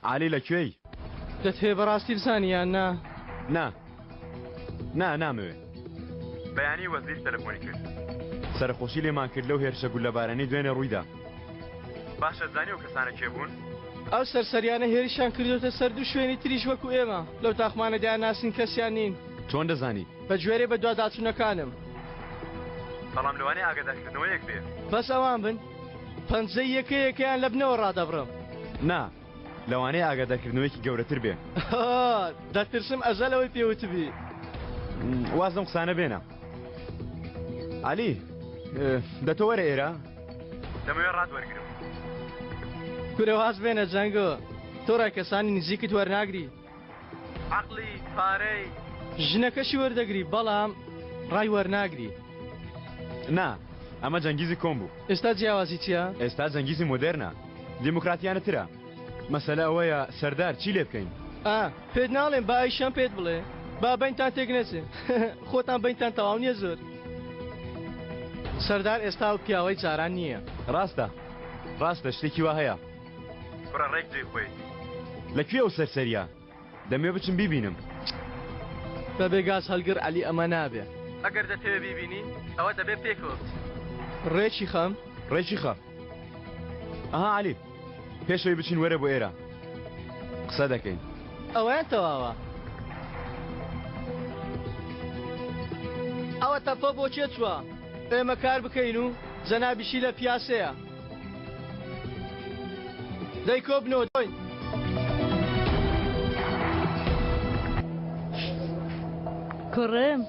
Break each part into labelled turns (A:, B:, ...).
A: عەلی لە کوێی؟
B: دەتهەوێ بەڕاستی بزانی یان نا؟
A: نا نا نامەوێ. بەیانی وەزیر تەلەفۆنی کرد. سەرەخۆشی لێمان کرد لەو هێرشە گوللەبارانەی دوێنێ ڕوویدا. باشە زانی ئەو کەسانە کێ بوون؟
B: ئەو سەرسەریانە هێرشیان کردۆتە سەر دوو شوێنی تریش وەکو ئێمە لەو تاقمانە دەیانناسین کەسیان نین.
A: چۆن دەزانی؟
B: بە گوێرەی بەدواداچوونەکانم.
A: بەڵام لەوانەیە ئاگادارکردنەوەیەک بێ.
B: بەس ئەوان بن پەنجەی یەکە یەکەیان لە بنەوە ڕادەبڕم.
A: نا، لەوانەیە ئاگادارکردنەوەیەکی گەورەتر بێ.
B: دەترسم ئەزەل ئەوەی پێ وتبی.
A: واز لەم قسانە بێنە. عەلی، دە تۆ وەرە ئێرە. دەمەوێ ڕات وەرگرم.
B: کورە واز بێنە جەنگۆ، تۆ ڕای کەسانی نزیکت وەرناگری. عەقڵی، پارەی، ژنەکەشی وەردەگری بەڵام ڕای وەرناگری.
A: نا، ئەمە جەنگیزی کۆن بوو.
B: ئێستا جیاوازی چیە؟
A: ئێستا جەنگیزی مۆدێرنە، دیموکراتیانەترە. مەسەلە ئەوەیە سەردار چی لێ بکەین؟
B: ئا، پێت ناڵێم با ئەیشەم پێت بڵێ. با بەینتان تێک نەچێ. خۆتان بەینتان تەواو نیە زۆر. سەردار ئێستا ئەو پیاوەی جاران نییە.
A: ڕاستە، ڕاستە شتێکی وا هەیە. کوڕە ڕێک جێی خۆیەتی. لە کوێ ئەو سەرسەریە؟ دەمەوێ بچم بیبینم.
B: بەبێ گاز هەلگر عەلی ئەمە نابێ. ئەگەر دەتەوێ بیبینی ئەوە دەبێ پێکەوە بچین. ڕێکی خەم؟
A: ڕێکی خە. ئەها عەلی پێش ئەوەی بچین وەرە بۆ ئێرە قسە دەکەین.
B: ئەوەیان تەواوە. ئەوە تەپە بۆ کێ چووە؟ ئێمە کار بکەین و جەنابیشی لە پیاسەیە. دەی کۆبنەوە دۆین.
C: کوڕم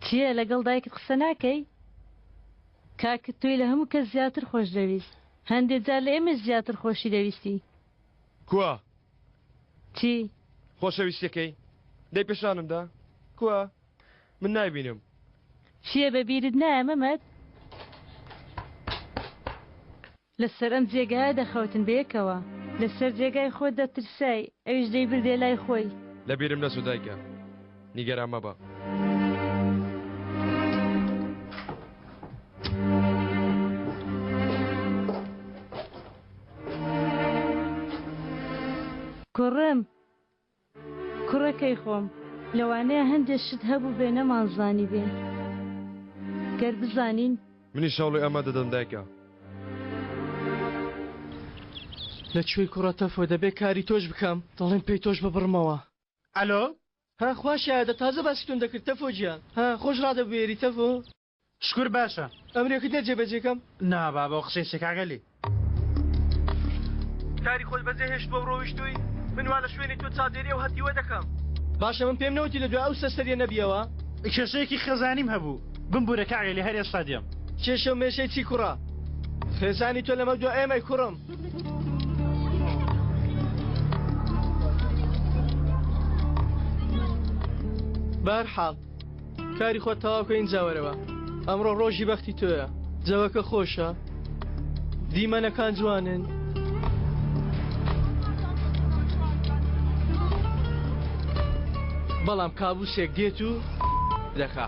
C: چییە لەگەڵ دایکت قسە ناکەی؟ کاکت تۆی لە هەموو کەس زیاتر خۆش دەویست هەندێ جار لە ئێمەش زیاتر خۆشی دەویستی.
D: کوا؟
C: چی؟
D: خۆشەویستیەکەی؟ دەی پێشانم دە کوا؟ من نایبینم.
C: چییە بە بیرت نایە مەمەد؟ لەسەر ئەم جێگایە دەخەوتن بەیەکەوە. لەسەر جێگای خۆت دەترسای، ئەویش دەیبردیە لای خۆی.
D: لە بیرم نەچوو دایکە، نیگەران مەبە.
C: کوڕم، کوڕەکەی خۆم، لەوانەیە هەندێ شت هەبووبێ نەمانزانیبێ. گەر بزانین.
D: منیش هەوڵی ئەمە دەدەم دایکە.
B: لە کوێی کوڕە تەفۆ دەبێ کاری تۆش بکەم دەڵێم پێی تۆش ببڕمەوە.
E: ئەلۆ.
B: ها خوا شایەدە تازە باسی تۆم دەکرد تەفۆ گیان ها خۆش ڕادەبوێری تەفۆ.
E: شکور باشە.
B: ئەمرێکت نیە جێبەجێ کەم؟
E: نا بابە ئەو قسەی چیە کاک عەلی.
B: کاری خۆت بەجێ هێشتووە و ڕۆیشتووی؟ من وا لە شوێنی تۆ چاودێری ئەو هەتیوە دەکەم. باشە من پێم نەوتی لە دوای ئەو سەرسەریە نەبیەوە؟
E: کێشەیەکی خێزانیم هەبوو. بمبورە کاک عەلی هەر ئێستا دێم.
B: کێشە و مێشەی چی کوڕە؟ خێزانی تۆ لەمە دوا ئێمەی کوڕم. بەهەرحاڵ کاری خۆت تەواو کە ئینجا وەرەوە ئەمڕۆ ڕۆژی بەختی تۆیە جەوەکە خۆشە دیمەنەکان جوانن. بەڵام کابوسێک دێت و دەکا.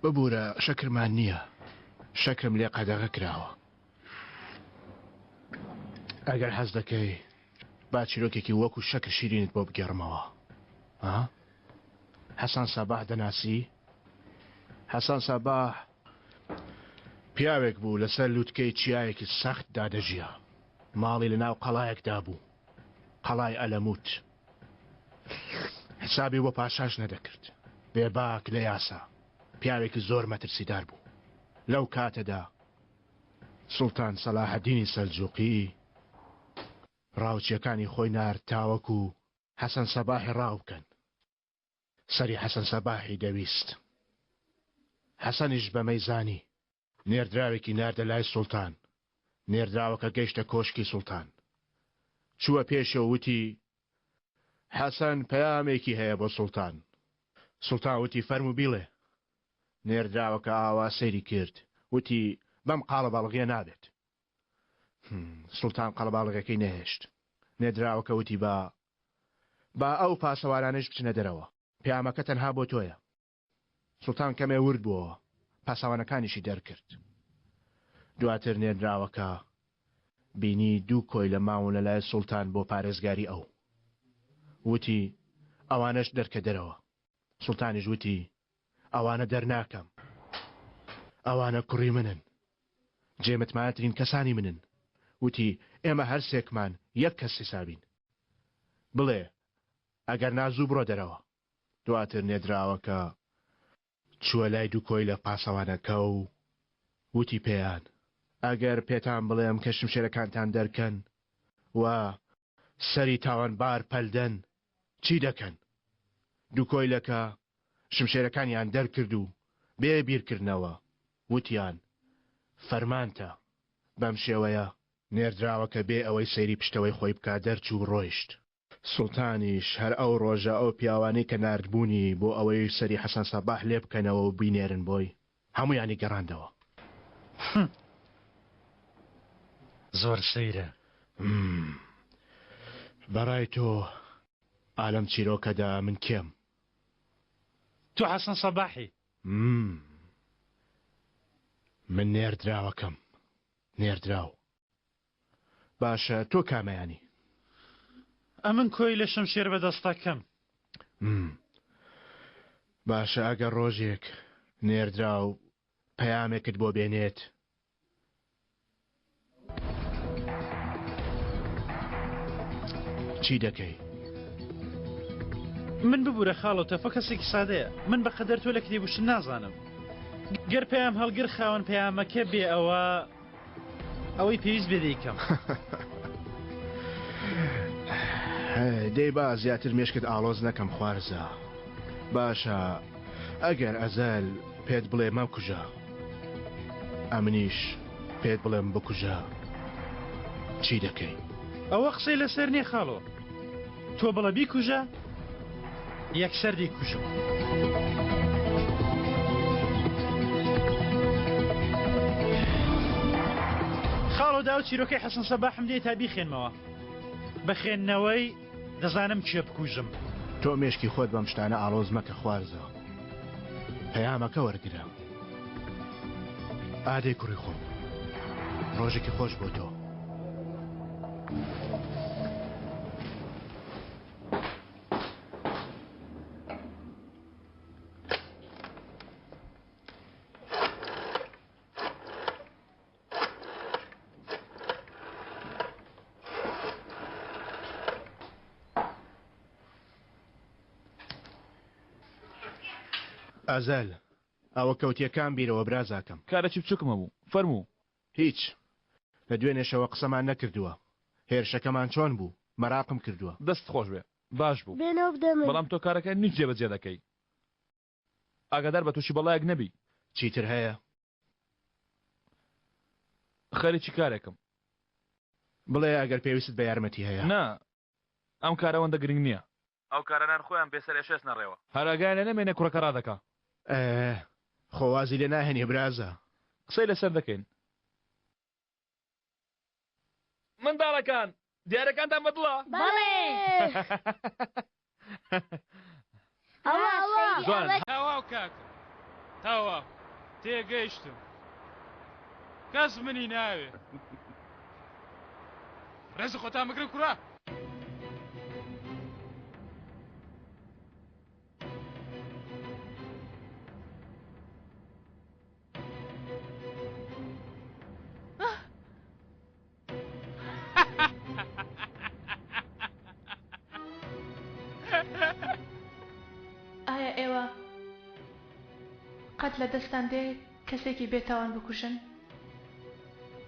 F: ببورە شەکرمان نییە شەکرم لێ قەدەغە کراوە ئەگەر حەز دەکەی با چیرۆکێکی وەکو شەکر شیرینت بۆ بگێڕمەوە ها حەسان ساباح دەناسی حەسان ساباح پیاوێک بوو لەسەر لوتکەی چیایەکی سەختدا دەژیا ماڵی لە ناو قەڵایەکدا بوو قەڵای ئەلەموت حسابی بۆ پاشاش نەدەکرد بێباک لە یاسا پیاوێکی زۆر مەترسیدار بوو لەو کاتەدا سوڵتان سەلاحەدینی سەلجوقی ڕاوچیەکانی خۆی نارد تاوەکو حەسەن سەباحی ڕاو بکەن سەری حەسەن سەباحی دەویست. حەسەنیش بەمەی زانی. نێردراوێکی ناردە لای سوڵتان. نێردراوەکە گەیشتە کۆشکی سوڵتان. چووە پێشێ و وتی، حەسەن پەیامێکی هەیە بۆ سوڵتان. سوڵتان وتی، فەرموو بیڵێ. نێردراوەکە ئاوا سەیری کرد، وتی، بەم قاڵەباڵغییە نابێت. سوڵتان قەڵەباڵغیەکەی نەهێشت. نێردراوەکە وتی، با با ئەو پاسەوانانەیش بچنە دەرەوە. پەیامەکە تەنها بۆ تۆیە. سوڵتان کەمێ ورد بووەوە، پاسەوانەکانیشی دەرکرد. دواتر نێردراوەکە بینی دوو کۆیلە ماون لە لای سوڵتان بۆ پارێزگاری ئەو. وتی، ئەوانەش دەرکە دەرەوە. سوڵتانیش وتی، ئەوانە دەرناکەم. ئەوانە کوڕی منن. جێ متمانەترین کەسانی منن. وتی، ئێمە هەرسێکمان یەک کەس حیسابین. بڵێ، ئەگەرنا زوو بڕۆ دەرەوە. دواتر نێردراوەکە چووە لای دوو کۆیلە پاسەوانەکە و وتی پێیان، ئەگەر پێتان بڵێم کە شمشێرەکانتان دەرکەن و سەری تاوانبار پەلدەن، چی دەکەن؟ دوو کۆیلەکە شمشێرەکانیان دەرکرد و بێ بیرکردنەوە وتیان، فەرمانتە. بەم شێوەیە نێردراوەکە بێ ئەوەی سەیری پشتەوەی خۆی بکا دەرچوو و ڕۆیشت. سوڵتانیش هەر ئەو ڕۆژە ئەو پیاوانەی کە ناردبوونی بۆ ئەوەی سەری حەسەن سەباح لێ بکەنەوە و بینێرن بۆی، هەموویانی گەڕاندەوە.
E: زۆر سەیرە.
F: همم. بەڕای تۆ ئا لەم چیرۆکەدا من کێم؟
E: تۆ حەسەن سەباحی.
F: همم. من نێردراوەکەم. نێردراو. باشە تۆ کامەیانی؟
E: ئەمن کۆیلە شمشێر بەدەستەکەم.
F: باشە ئەگەر ڕۆژێک نێردراو پەیامێکت بۆ بێنێت چی دەکەی؟
E: من ببورە خاڵۆ تەفە کەسێکی سادەیە من بە قەدەر تۆ لە کتێب و شت نازانم گەر پەیام هەڵگر خاوەن پەیامەکە بێ ئەوە ئەوەی پێویست بێ دەیکەم.
F: دەی با زیاتر مێشکت ئاڵۆز نەکەم خوارزا. باشە ئەگەر ئەزەل پێت بڵێ مەکوژە ئەمنیش پێت بڵێم بکوژە چی دەکەی؟
E: ئەوە قسەی لەسەر نیە خاڵۆ تۆ بڵە بیکوژە یەکسەر دەیکوژم. خاڵۆ داو چیرۆکەی حەسەن سەباحم دێ تا بیخێنمەوە بە خوێندنەوەی دەزانم کێ بکوژم.
F: تۆ مێشکی خۆت بەم شتانە ئاڵۆز مەکە خوارزا پەیامەکە وەرگرە. ئادەی کوڕی خۆم ڕۆژێکی خۆش بۆ تۆ. ئەزەل ئەوە کەوتیە کام بیرەوە برازاکەم.
A: کارێکی بچوکم هەبوو فەرموو.
F: هیچ. لە دوێنێشەوە قسەمان نەکردووە. هێرشەکەمان چۆن بوو؟ مەراقم کردووە.
A: دەستت خۆش بێ. باش بوو.
G: بێنەوە بدە من.
A: بەڵام تۆ کارەکە نیو جێبەجێ دەکەی. ئاگادار بە تووشی بەڵایەک نەبی.
F: چیتر هەیە؟
A: خەریکی کارێکم.
F: بڵێ ئەگەر پێویستت بە یارمەتی هەیە.
A: نا، ئەم کارە ئەوەندە گرنگ نییە. ئەو کارانان خۆیان بێ سەرئێشەس نەڕێوە. هەر ئاگایان لێ نەمێنێ کوڕەکە ڕادەکا.
F: ئێ خۆ وازی لێ ناهێنی برازا.
A: قسەی لەسەر دەکەین. منداڵەکان دیارەکانتان بە دڵە؟
G: بەڵێ. ئەوە ئەوە.
A: جوان.
H: تەواو کاکە تەواو تێگەیشتم کەس منی ناوێ ڕێزی خۆتان بگرن کوڕە.
I: ئایا ئێوە قەت لە دەستتان دێ کەسێکی بێتاوان بکوژن؟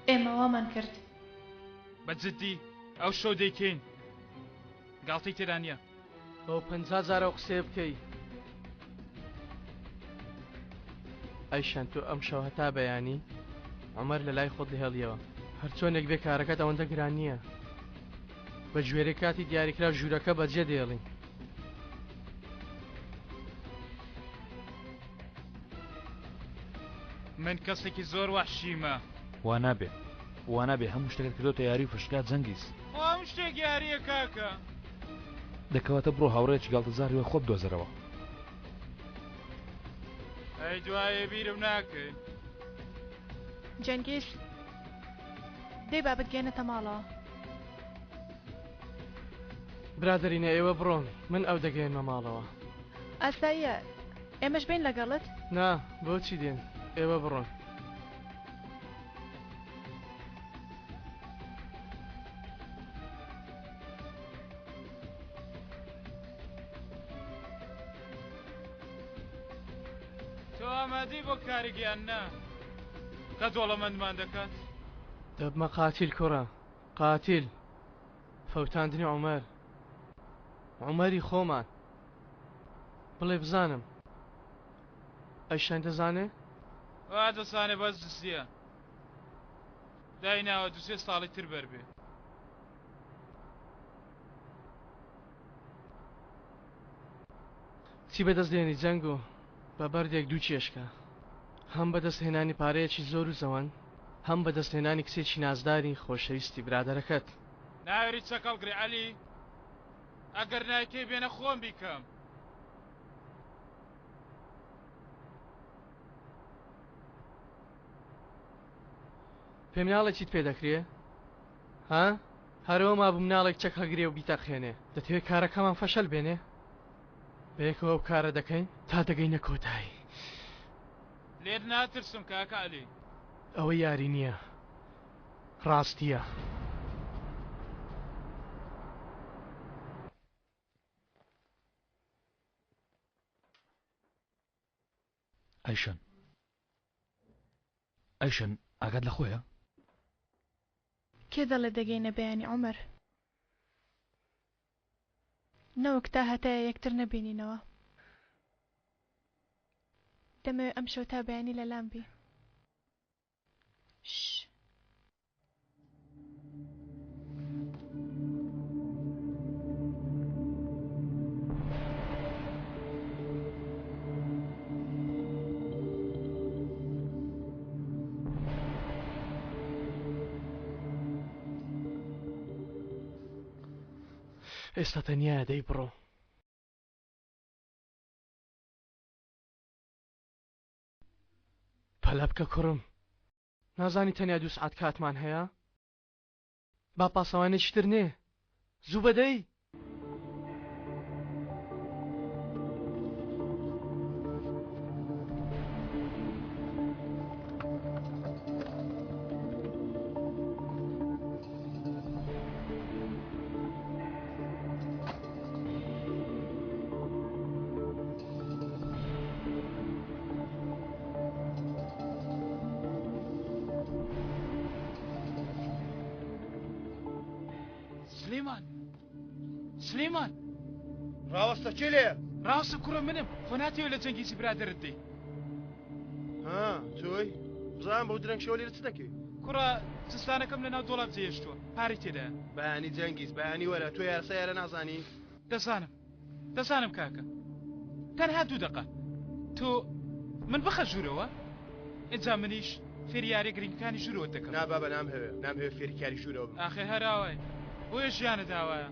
I: ئێمە وامان کرد.
H: بە جدی ئەو شەو دەیکەین گاڵتەی تێدا نییە.
B: بۆ 50 جار ئەو قسەیە بکەی. ئەیشان تۆ ئەمشەو هەتا بەیانی عومەر لە لای خۆت دەهێڵیەوە. هەرچۆنێک بێ کارەکەت ئەوەندە گران نییە. بە گوێرەی کاتی دیاریکراو ژوورەکە بەجێ دێڵین.
H: من کەسێکی زۆر وەحشیمە.
J: وا نابێ وا نابێ هەموو شتێکت کردۆتە یاری و فشکا جەنگیز.
H: خۆ هەموو شتێک یارییە کاکە.
J: دە کەواتە بڕۆ هاوڕێیەکی گاڵتەجاڕی وەک خۆت بدۆزەرەوە.
H: ئەی دوایێ بیرم ناکەی.
I: جەنگیز دەی با بتگەیەنێتە ماڵەوە.
B: برادەرینە ئێوە بڕۆن من ئەو دەگەیەنمە ماڵەوە.
I: ئاساییە ئێمەش بێین لەگەڵت؟
B: نا بۆچی دێن ئێوە بڕۆن.
H: تۆ ئامادەی بۆ کارێک یان نا کە دۆڵەمەندمان دەکات؟
B: دەبمە قاتیل کوڕە قاتیل فەوتاندنی عومەر عومەری خۆمان بڵێ بزانم ئەیشان دەزانێ؟
H: وا دەزانێ بەس دزیە دایناوە دوسێ ساڵی تر بەر بێ.
B: چی بەدەست دێنی جەنگۆ؟ بە بەردێک دوو چێشکە. هەم بەدەست هێنانی پارەیەکی زۆر و زەوەند، هەم بەدەست هێنانی کچێکی نازداری خۆشەویستی برادەرەکەت.
H: ناوێری چەک هەڵگری عەلی ئەگەر نایکەی بێنە خۆم بیکەم.
B: پێم ناڵێ چیت پێ دەکرێ؟ ها؟ هەرەوە مابوو مناڵێک چەک هەگرێ و بیتەقێنێ. دەتەوێ کارەکەمان فەشەل بێنێ؟ بەیەکەوە ئەو کارە دەکەین تا دەگەینە کۆتایی.
H: لێت ناترسم کاکە عەلی.
B: ئەوە یاری نییە ڕاستییە.
J: ئەیشەن ئەیشەن ئاگات لە خۆیە؟
I: کێ دەڵێ دەگەینە بەیانی عومەر؟ نەوەک تا هەتایە یەکتر نەبینینەوە. دەمەوێ ئەمشەو تا بەیانی لەلام بی. ش.
B: ئێستا تەنیایە دەی بڕۆ. پەلە بکە کوڕم نازانی تەنیا دوو سعات کاتمان هەیە با پاسەوانێکی تر نێ زوو بەدەی.
H: سلیمان سلیمان
F: ڕاوەستە کێ لێیە؟
H: ڕاستە کوڕە منم خۆ ناتەوێت لە جەنگیزی برادەرت دێی
F: ها تۆی بزانم بەو درەنگ شەوە لێرە چ دەکەی؟
H: کوڕە جزدانەکەم لەناو دۆڵاب جێهێشتووە پارەی تێدایە.
F: بەیانی جەنگیز بەیانی وەرە تۆ یاسای ئێرە نازانی؟
H: دەزانم دەزانم کاکە تەنها دوو دەقە تۆ من بخە ژوورەوە ئینجا منیش فێری یاریە گرنگەکانی ژوورەوەت دەکەم.
F: نا بابە نامهەوێ نامهەوێ فێری کاری ژوورەوە بم.
H: ئاخر هەر ئاوای بۆیە ژیانت ئاوایە.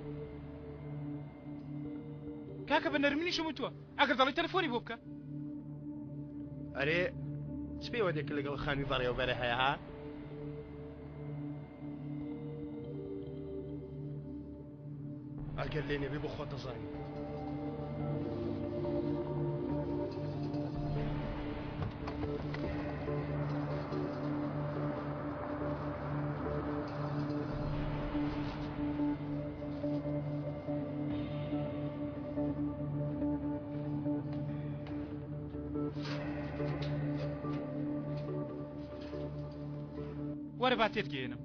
H: کاکە بە نەرمنیشم وتووە ئەگەر دەڵێی تەلەفۆنی بۆ بکە.
F: ئەرێ چ پەیوەندێکت لەگەڵ خانمی بەڕێوەبەرە هەیە ها؟ ئەگەر لێ نەبێ بۆ خۆت دەزانی.
H: وەرە با تێتگەیەنم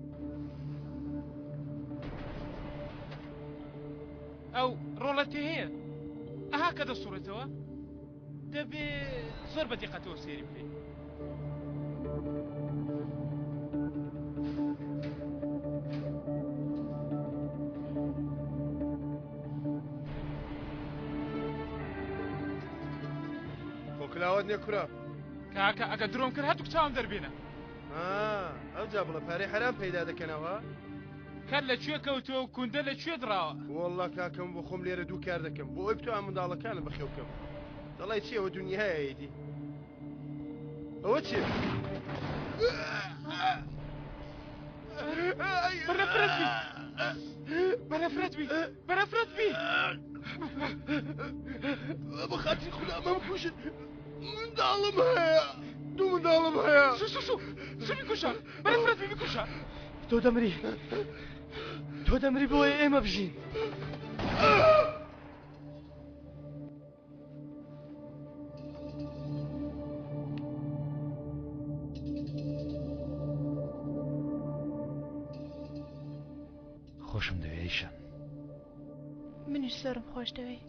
H: ئەو ڕۆڵە تێ هەیە ئەها کە دەسوڕێتەوە دەبێ زۆر بە دیقەتەوە سێری بکەیت.
D: کۆکلاوەت نیە کورە؟
H: کاکە ئەگە درۆم کرد هەردووک چاوم دەربێنە.
D: ئەوجا بڵێ پارەی حەرام پەیدا دەکەنەوە؟
H: کەر لە کوێ کەوتووە و کوندە لە کوێ دڕاوە؟
D: وەڵڵا کاکەم بۆ خۆم لێرە دوو کار دەکەم بۆ ئەوەی بتوانم منداڵەکانم بەخێو بکەم. دەڵێی چی ئەوە دونیایە ئیدی. ئەوە چییە؟
H: بەنەفرەت بی بەنەفرەت بی بەنەفرەت بی
D: بە خاتری خودا مەمکوژن منداڵم هەیە دوو منداڵم هەیە
H: شو شو شو شو بیکوژە بەنەفرەت بی بیکوژە
B: تۆ دەمری تۆ دەمری بۆیە ئێمە بژین.
J: خۆشم دەوێ ئەیشان.
I: منیش زۆرم خۆش دەوێی.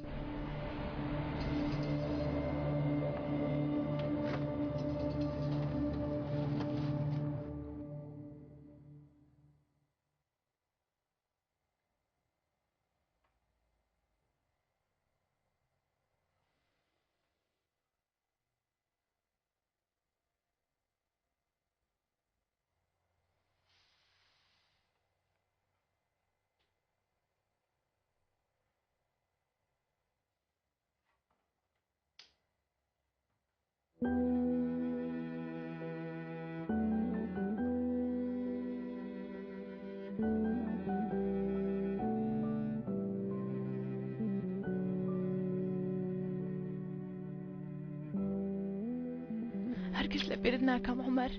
I: هەرگیز لە بیرت ناکەم عومەر.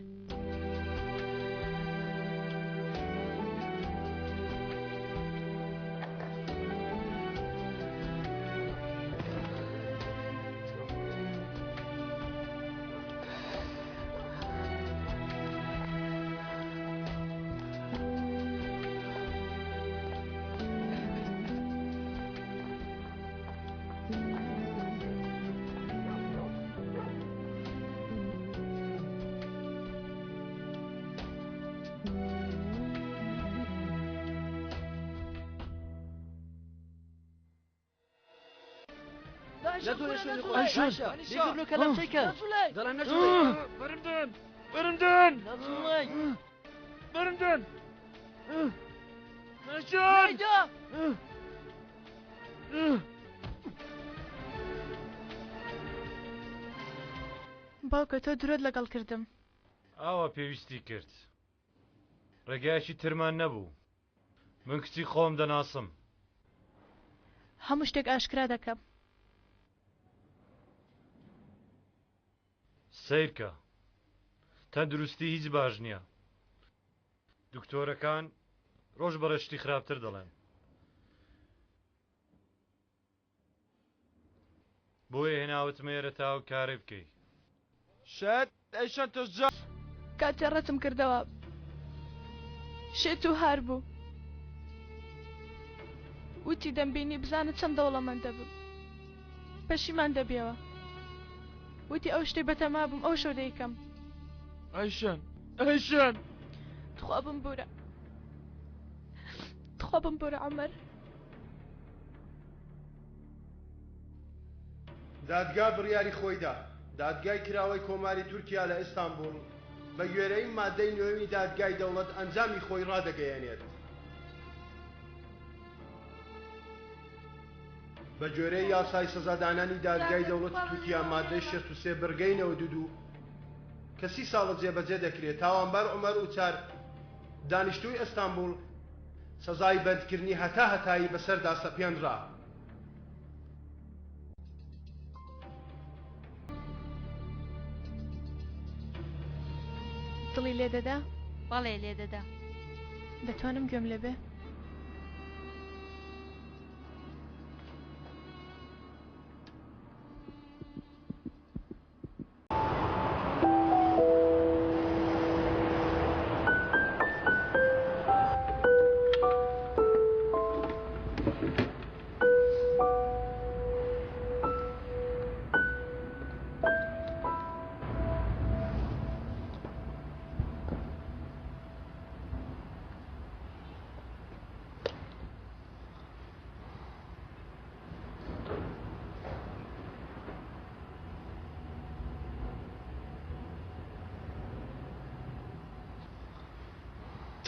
I: باوکە تۆ درۆت لەگەڵ کردم.
K: ئاوا پێویستی کرد. ڕێگایەکی ترمان نەبوو. من کچی خۆم دەناسم.
I: هەموو شتێک ئاشکرا دەکەم.
K: سەیرکە تەندروستی هیچ باش نییە. دکتۆرەکان ڕۆژ بە ڕێژ شتی خراپتر دەڵێن. بۆیە هێناوتمە ئێرە تا ئەو کارەی بکەی.
D: شت ئەیشان تۆش جا.
I: کاتێ ڕەتم کردەوە شێت و هار بوو وتی دەمبینی بزانە چەند دەوڵەمەند دەبم پەشیمان دەبیەوە وتی ئەو شتەی بەتەما بووم ئەو شەو دەیکەم.
D: ئەیشان ئەیشان.
I: تخوا بمبورە تخوا بمبورە عومەر.
D: دادگا بڕیاری خۆی دا. دادگای کراوەی کۆماری تورکیا لە ئیستانبوڵ بە گوێرەی مادەی نۆیەمی دادگای دەوڵەت ئەنجامی خۆی ڕادەگەیەنێت. بە گوێرەی یاسای سزادانانی دادگای دەوڵەتی تورکیا مادەی 63 بڕگەی 92 کە سی ساڵە جێبەجێ دەکرێت، تاوانبار عومەر ئوچار دانیشتووی ئیستانبوڵ سزای بەندکردنی هەتا هەتایی بەسەردا سەپێنرا.
I: دڵی لێ دەدا؟
C: بەڵێ لێ دەدا.
I: دەتوانم گوێم لێ بێ؟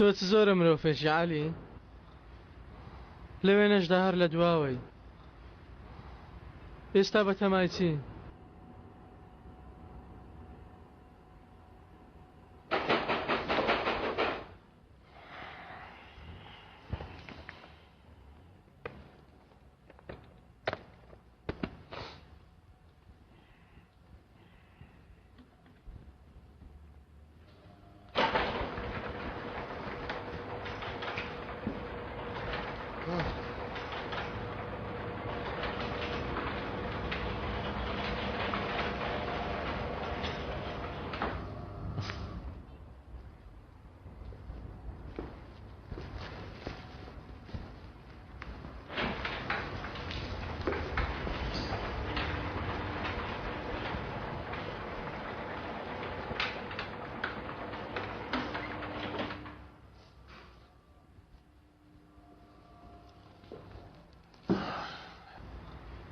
B: تۆ چ زۆرە مرۆڤێکی عەلی؟ لە وێنەشدا هەر لە دواوەی. ئێستا بەتەمای چی؟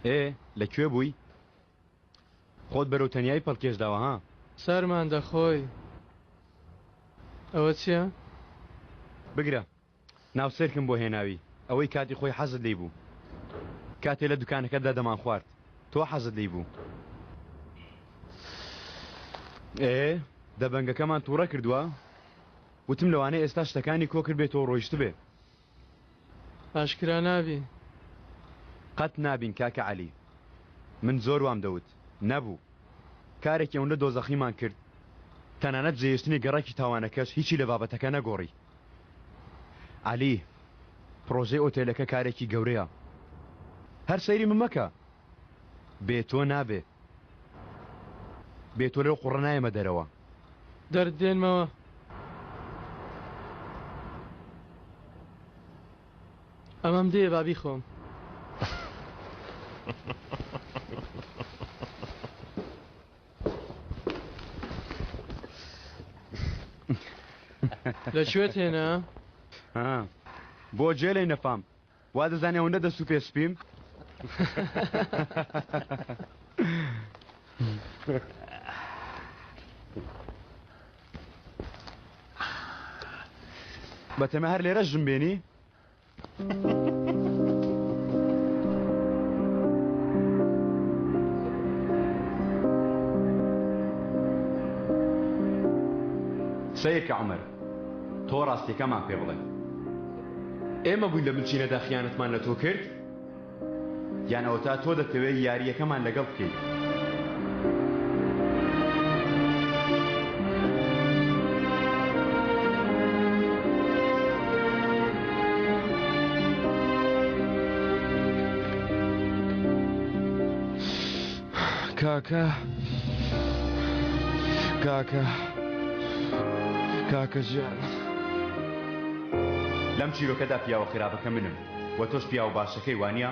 A: ئێ لە کوێ بووی؟ خۆت بەرەو تەنیایی پەڵکێش داوە ها؟
B: سەرمان دەخۆی. ئەوە چییە؟
A: بگرە ناوسێرکم بۆ هێناوی ئەوەی کاتی خۆی حەزت لێی بوو کاتێ لە دوکانەکەتدا دەمانخوارد تۆ حەزت لێی بوو. ئێ دەبەنگەکەمان تووڕە کردووە وتم لەوانەیە ئێستا شتەکانی کۆ کردبێتەوە و ڕۆیشتبێ.
B: ئاشکرا نابی.
A: قەت نابین کاکە عەلی. من زۆر وام دەوت. نەبوو. کارێکی ئەوندە دۆزەخیمان کرد تەنانەت جێهێشتنی گەڕەکی تاوانەکەش هیچی لە بابەتەکە نەگۆڕی. عەلی، پڕۆژەی ئۆتێلەکە کارێکی گەورەیە. هەر سەیری من مەکە. بێ تۆ نابێ. بێ تۆ لەو قوڕە نایەمە دەرەوە.
B: دەرت دێنمەوە. ئەمەم دێ با بیخۆم. لە کوێت هێنا؟
A: بۆ جێلەی نەفام وا دەزانێ ئەوەندە دەست و پێ سپیم؟ بەتەمە هەر لێرە ژم بێنی؟ سەیرکە عومەر تۆ ڕاستیەکەمان پێ بڵێ ئێمە بووین لە بنچینەدا خیانەتمان لە تۆ کرد یان ئەوەتا تۆ دەتەوێت یارییەکەمان لەگەڵ بکەیت؟
L: کاکە کاکە کاکە ژیان.
A: لەم چیرۆکەدا پیاوە خراپەکە منم. وە تۆش پیاوە باشەکەی وانیە؟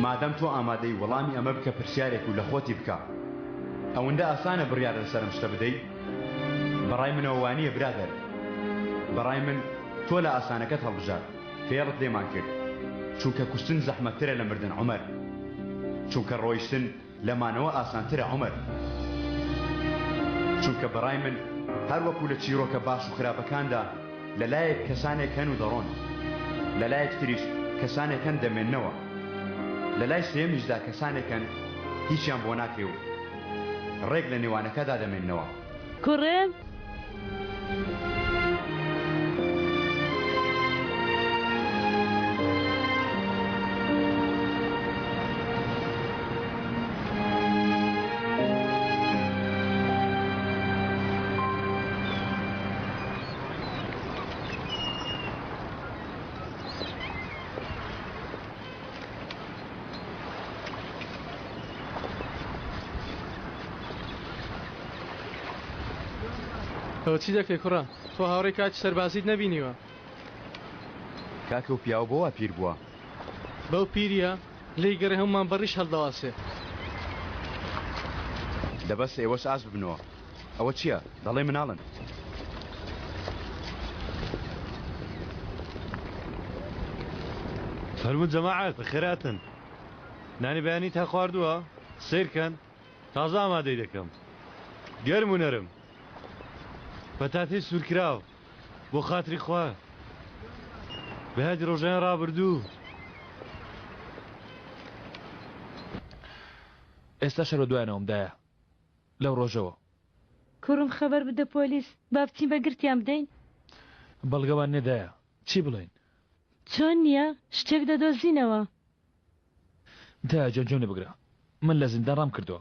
A: مادەم تۆ ئامادەی وەڵامی ئەمە بکە پرسیارێک و لە خۆتی بکە ئەوەندە ئاسانە بڕیار لەسەر ئەم شتە بدەی؟ بەڕای منەوە وانیە برادەر بەڕای من تۆ لە ئاسانەکەت هەڵبژارد فێڵت لێمان کرد چونکە کوشتن زەحمەتترە لە مردن عومەر چونکە ڕۆیشتن لە مانەوە ئاسانترە عومەر. چونکە بەڕای من هەر وەکو لە چیرۆکە باش و خراپەکاندا لە لایەک کەسانێک هەن و دەڕۆن، لە لایەکی تریش کەسانێک هەن دەمێننەوە، لە لای سێیەمیشدا کەسانێک هەن هیچیان بۆ ناکرێ و ڕێک لە نێوانەکەدا دەمێننەوە.
C: کوڕم!
B: ئەوە چی دەکەی کوڕە؟ تۆ هاوڕێی کاتی سەربازیت نەبینیوە.
A: کاکە و پیاو بۆ وا پیر بووە؟
B: بەو پیریە لێی گەڕێ هەموومان بە ڕیش هەڵدەواسێ.
A: دە بەس ئێوەش ئاش ببنەوە. ئەوە چییە؟ دەڵێی مناڵن.
K: فەرموون جەماعەت بەخێرهاتن. نانی بەیانی تا خواردووە؟ سەیرکەن تازە ئامادەی دەکەم. گەرم و نەرم. پەتاتەی سوورکراو. بۆ خاتری خوا. بە یادی ڕۆژانی ڕابردوو.
J: ئێستاش هەر بە دوایانەوەم دایە لەو ڕۆژەوە.
C: کوڕم خەبەر بدە پۆلیس با بچین بە گرتیان بدەین.
J: بەڵگەمان نیە دایە چی بڵێین؟
C: چۆن نیە شتێک دەدۆزینەوە.
J: دایە جان گوێم لێ بگرە من لە زیندان ڕام کردووە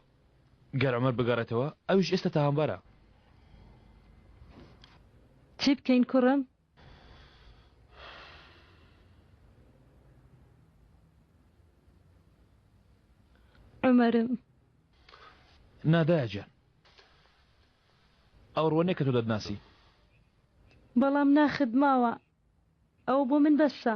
J: گەر عومەر بگەڕێتەوە ئەویش ئێستا تاوانبارە.
C: چی بکەین کوڕم؟ عومەرم.
J: نا دایە گیان ئەو ڕووە نیە کە تۆ دەتناسی.
C: بەڵام ناخت ماوە ئەوە بۆ من بەسە.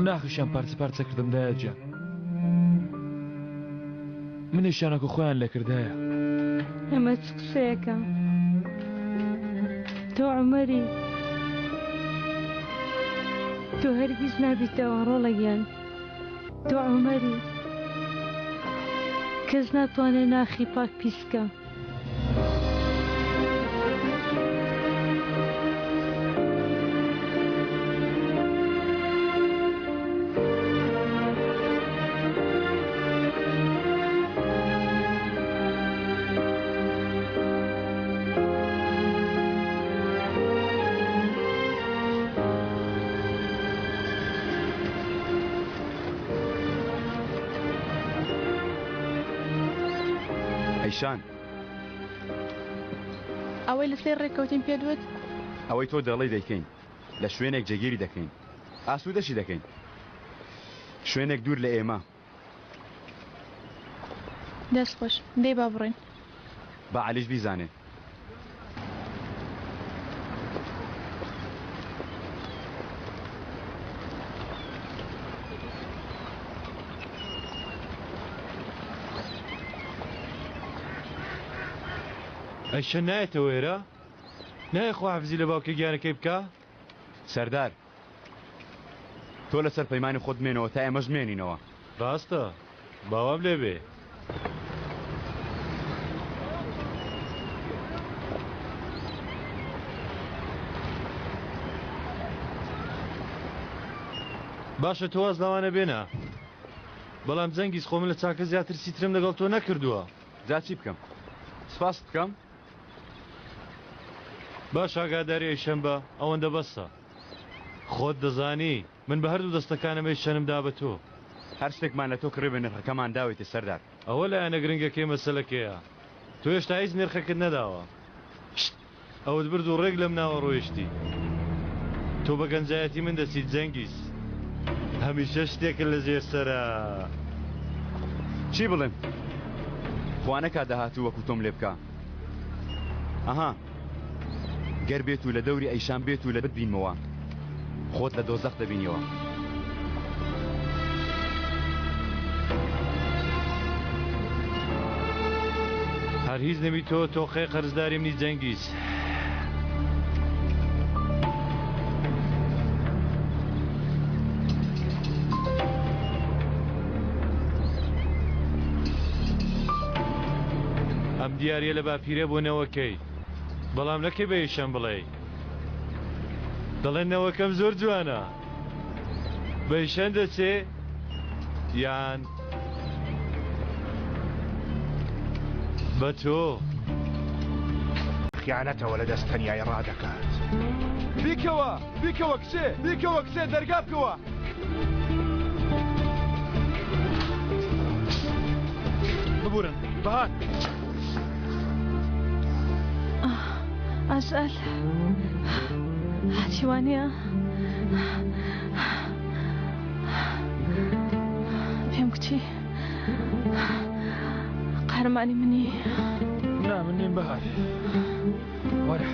J: ناخیشیان پارچە پارچە کردم دایە گیان منیشیان وەکو خۆیان لێکردایە.
C: ئەمە چ قسەیەکە؟ تۆ عومەری تۆ هەرگیز نابیتەوە ڕۆڵە گیان تۆ عومەری کەس ناتوانێ ناخی پاک پیس بکا.
A: ئەیشان.
I: ئەوەی لەسەر ڕێککەوتین پێت وت؟
A: ئەوەی تۆ دەڵێی دەیکەین. لە شوێنێک جێگیری دەکەین. ئاسوودەشی دەکەین. شوێنێک دوور لە ئێمە.
I: دەست خۆش. دەی با بڕۆین.
A: با عەلیش بیزانێ.
K: ئەیشە نایەتەوە ئێرە؟ نایە خواحافزی لە باوکە گیانەکەی بکا؟
A: سەردار تۆ لەسەر پەیمانی خۆت بمێنەوە تا ئێمەش بمێنینەوە.
K: ڕاستە با وام لێ بێ. باشە تۆ واز لەوانە بێنە بەڵام جەنگیز خۆ من لە چاکە زیاتر سیترم لەگەڵ تۆ نەکردووە.
A: جا چی بکەم؟ سپاست بکەم؟
K: باش ئاگاداری ئەیشەم بە ئەوەندە بەسە. خۆت دەزانی من بە هەردوو دەستەکانم ئەیشەنم دا بە تۆ.
A: هەر شتێکمان لە تۆ کڕی بە نرخەکەمان داویتە سەردار.
K: ئەوە لایەنە گرنگەکەی مەسەلەکەیە. تۆ هێشتا هیچ نرخەکت نەداوە. شت! ئەوت برد و ڕێک لەم ناوە ڕۆیشتی. تۆ بە گەنجایەتی من دەچیت جەنگیز. هەمیشە شتێکت لە ژێر سەرە.
A: چی بڵێم؟ خوا نەکا داهاتوو وەکو تۆم لێ بکا. ئەها گەر بێت و لە دەوری ئەیشان بێت و لە بتبینمەوە خۆت لە دۆزەخ دەبینیەوە.
K: هەر هیچ نەبی تۆ تۆقەی قەرزداری منی جەنگیز. ئەم دیاریە لە باپیرە بۆ نەوەکەی بەڵام نەکەی بە یشەم بڵێی دەڵێن نەوەکەم زۆر جوانە بە یشەن دەچێ یان بە تۆ.
F: خیانەتەوە لە دەست تەنیایی ڕادەکات.
M: بیکەوە بیکەوە کچێ بیکەوە کچێ دەرگا بکەوە.
J: ببورن بەهار.
I: ئازال هاتی وانییە؟ پێم گوتی قارەمانی منی.
J: نا من نیم بەهار. وەرە.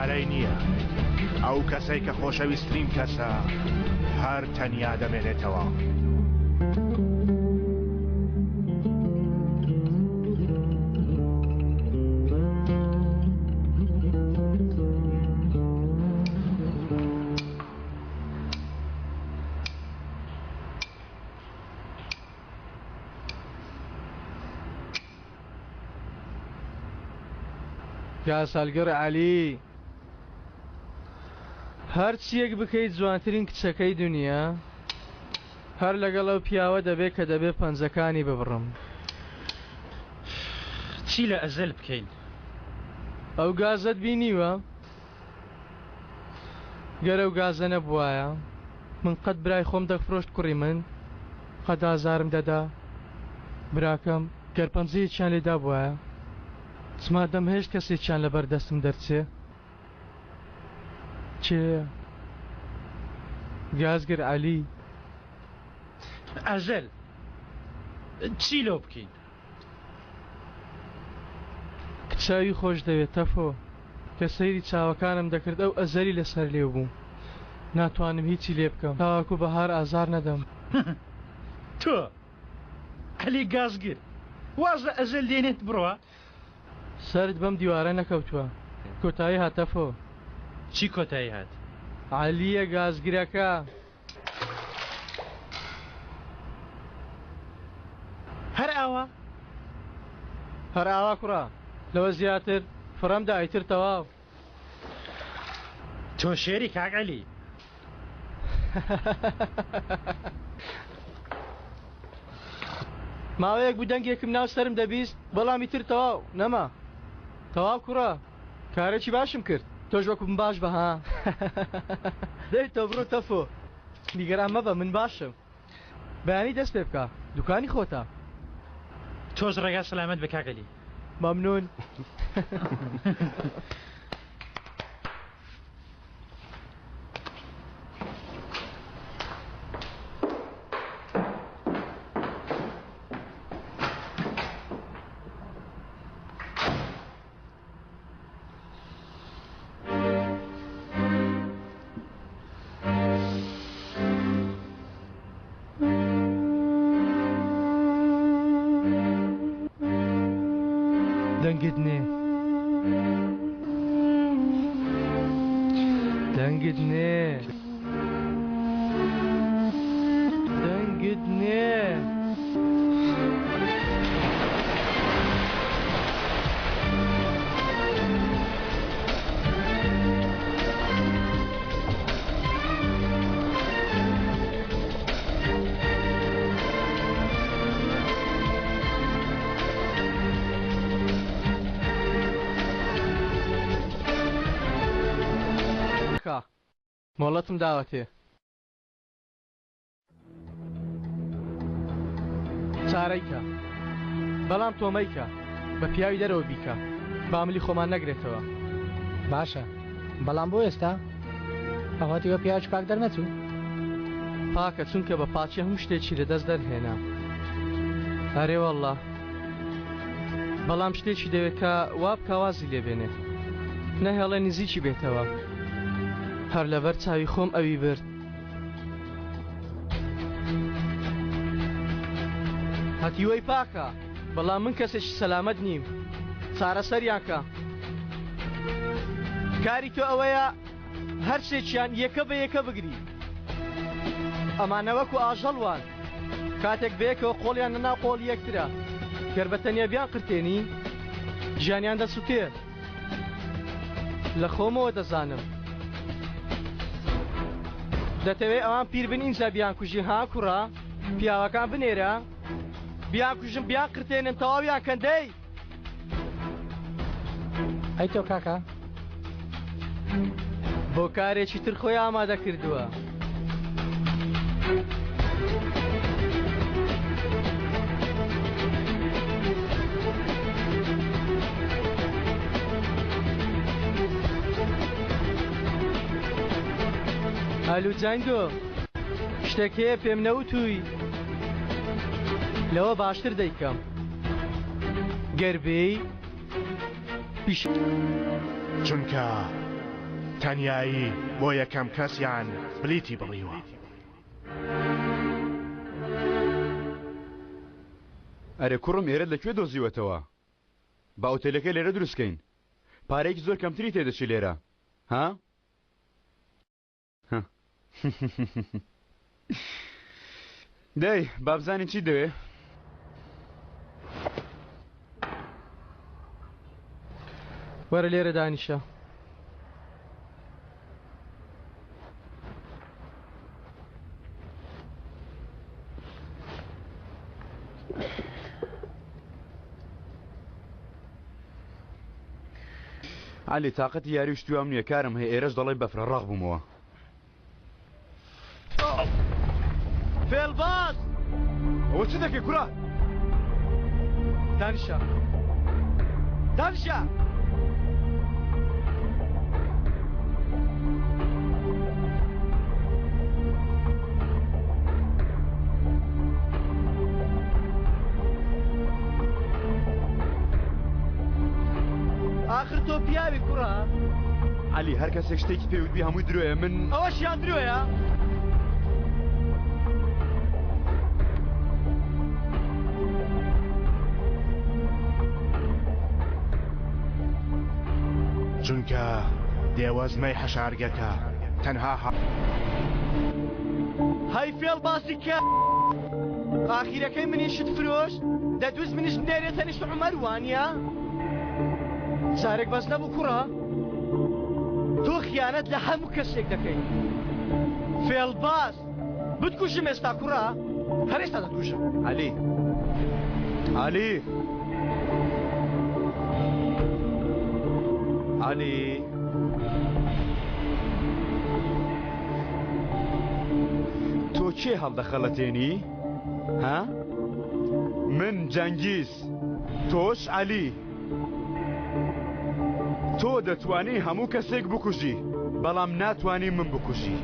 F: چارەی نییە. ئەو کەسەی کە خۆشەویسترین کەسە هەر تەنیا دەمێنێتەوە.
B: گازهەڵگر عەلی هەرچیەک بکەیت جوانترین کچەکەی دنیا هەر لەگەڵ ئەو پیاوە دەبێت کە دەبێت پەنجەکانی ببڕم.
E: چی لە ئەزەل بکەین؟
B: ئەو گازەت بینیوە؟ گەر ئەو گازە نەبوایە من قەت برای خۆم دەفرۆشت کوڕی من قەت ئازارم دەدا براکەم گەر پەنجەیەکیان لێ دابوایە چما دەمهێشت کەسێکیان لەبەر دەستم دەرچێ کێیە گازگر عەلی.
E: ئەزەل چی لۆ بکەین؟
B: کچاوی خۆش دەوێت تەفۆ کە سەیری چاوەکانم دەکرد ئەو ئەزەلی لەسەر لێو بوو ناتوانم هیچی لێ بکەم تاوەکو بەهار ئازار نەدەم.
E: تۆ عەلی گازگر واز لە ئەزەل دێنێت بڕوا.
B: سەرت بەم دیوارە نەکەوتوە کۆتایی هات تەفۆ.
E: چی کۆتایی هات؟
B: عەلیە گازگرەکە.
E: هەر ئاوا؟
B: هەر ئاوا کوڕە لەوە زیاتر فڕەم دا ئیتر تەواو.
E: تۆ شێری کاک عەلی.
B: ماوەیەک بوو دەنگێکم ناو سەرم دەبیست بەڵام ئیتر تەواو نەما تەواو کوڕە کارێکی باشم کرد تۆش وەکو من باش بە ها دەی تۆ بڕۆ تەفۆ نیگەران مەبە من باشم بەیانی دەست پێ بکە دوکانی خۆتە.
E: تۆش ڕێگا سەلامەت بێ کاک عەلی.
B: مەمنون. دەنگت نێ دەنگت نێ دەنگت نێ. مۆڵەتم داوەتێ. چارەی کە بەڵام تۆ مەیکە بە پیاوی دەرەوە بیکە با ملی خۆمان نەگرێتەوە.
N: باشە بەڵام بۆ ئێستا ئەوە تیوە پیاوێکی پاک دەرنەچوو؟
B: پاکە چونکە بە پاکی هەموو شتێکی لە دەست دەرهێنا. ئەرێ واللە بەڵام شتێکی دەوێت کە وا بکا وازی لێ بێنێ نەهێڵێ نزیکی بێتەوە هەر لەبەر چاوی خۆم ئەوی برد. هەتیوەی پاکە بەڵام من کەسێکی سەلامەت نیم چارەسەریان کە کاری تۆ ئەوەیە هەرسێکیان یەکە بە یەکە بگری ئەمانە وەکو ئاژەڵ وان کاتێک بەیەکەوە قۆڵیان لەناو قۆڵی یەکترە گەر بە تەنیا بیان قرتێنی ژیانیان دەسوتێ لە خۆمەوە دەزانم. دەتەوێ ئەوان پیر بن ئینجا بیانکوژی ها کوڕە؟ پیاوەکان بنێرە بیانکوژن بیانقرتێنن تەواویان کەن دەی.
N: ئەی تۆ کاکە؟
B: بۆ کارێکی تر خۆی ئامادە کردووە. ئەلو جەنگۆ شتێک هەیە پێم نەوتووی لەوە باشتر دەیکەم گەر بێی پیش
F: چونکە. تەنیایی بۆ یەکەم کەسیان بلیتی بڕیوە.
A: ئەرێ کوڕم ئێرەت لە کوێ دۆزیوەتەوە؟ با ئوتێلەکە لێرە دروست کەین پارەیەکی زۆر کەمتری تێدەچی لێرە ها؟ دەی با بزانین چی دەوێ
B: وەرە لێرە دانیشە.
A: عەلی تاقەتی یاری و شتیوام نییە کارم هەیە ئێرەش دەڵێی بەفرە ڕەق بوومەوە.
B: فێڵباز!
M: ئەوە چ دەکەی کوڕە؟
B: دانیشە دانیشە! ئاخر تۆ پیاوی کوڕە؟
A: عەلی هەر کەسێک شتێکی پێ وتبی هەمووی درۆیە من
B: ئەوەشیان درۆیە؟
F: چونکە دێوەزمەی حەشارگەکە تەنها
B: هەی فێڵ باسی کە ئاخیرەکەی منیشت فرۆشت دەتویست منیش بنێرێ تەنیشت عومەر وانیە؟ جارێک بەس نەبوو کوڕە تۆ خیانەت لە هەموو کەسێک دەکەی فێڵباز بتکوژم ئێستا کوڕە هەر ئێستا دەتکوژم
A: عەلی عەلی عەلی تۆ کێ هەڵدەخەڵەتێنی؟ ها؟ من جەنگیز تۆش عەلی تۆ دەتوانی هەموو کەسێک بکوژی بەڵام ناتوانی من بکوژی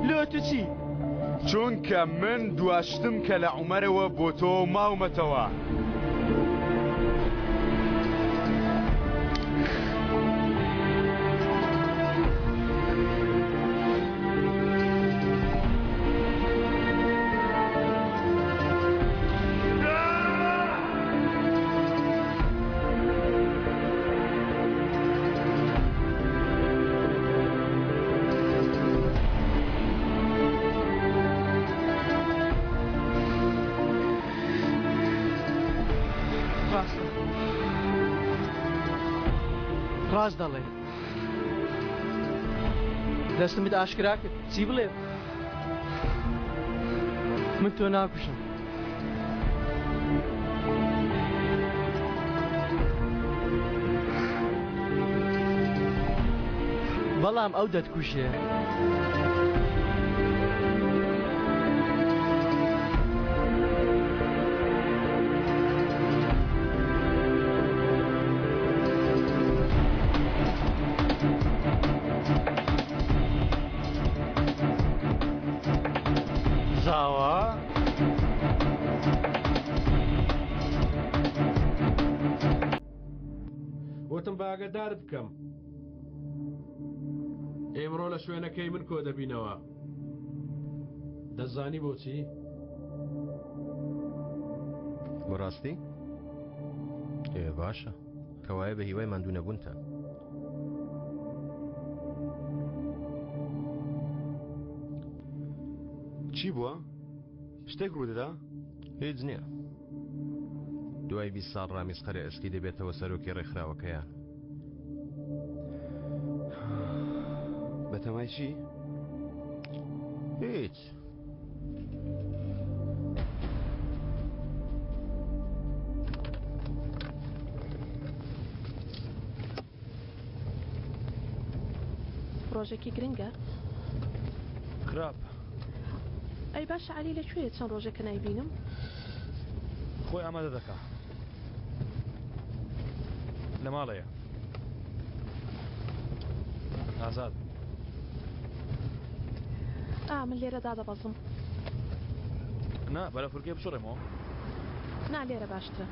B: لۆ تو چی؟
A: چونکە من دواشتم کە لە عومەرەوە بۆ تۆ ماومەتەوە.
B: ڕاستە ڕاست دەڵێ دەستمت ئاشکرا کرد چی بڵێ من تۆ ناکوژم بەڵام ئەو دەتکوژێ.
K: زاوا؟
O: وتم با ئاگادارت بکەم ئێمڕۆ لە شوێنەکەی من کۆ دەبینەوە دەزانی بۆچی؟
P: بەڕاستی؟ ئێ باشە کەوایە بە هیوای ماندوو نەبوونتان.
A: چی بووە؟ شتێک ڕوودەدا؟
P: هیچ نییە. دوای 20 ساڵ ڕامیز قەرە ئەسکی دەبێتەوە سەرۆکی ڕێکخراوەکەیان.
A: بەتەمای چی؟
P: هیچ.
I: ڕۆژێکی گرنگە؟
J: خراپ.
I: ئەی باشە عەلی لە کوێیە چەند ڕۆژێکە نایبینم؟
J: خۆی ئامادە دەکا. لە ماڵەیە. ئازاد.
I: ئا من لێرە دادەبەزم.
J: نا بەرە فورکەی بسڕێمەوە.
I: نا لێرە باشترە.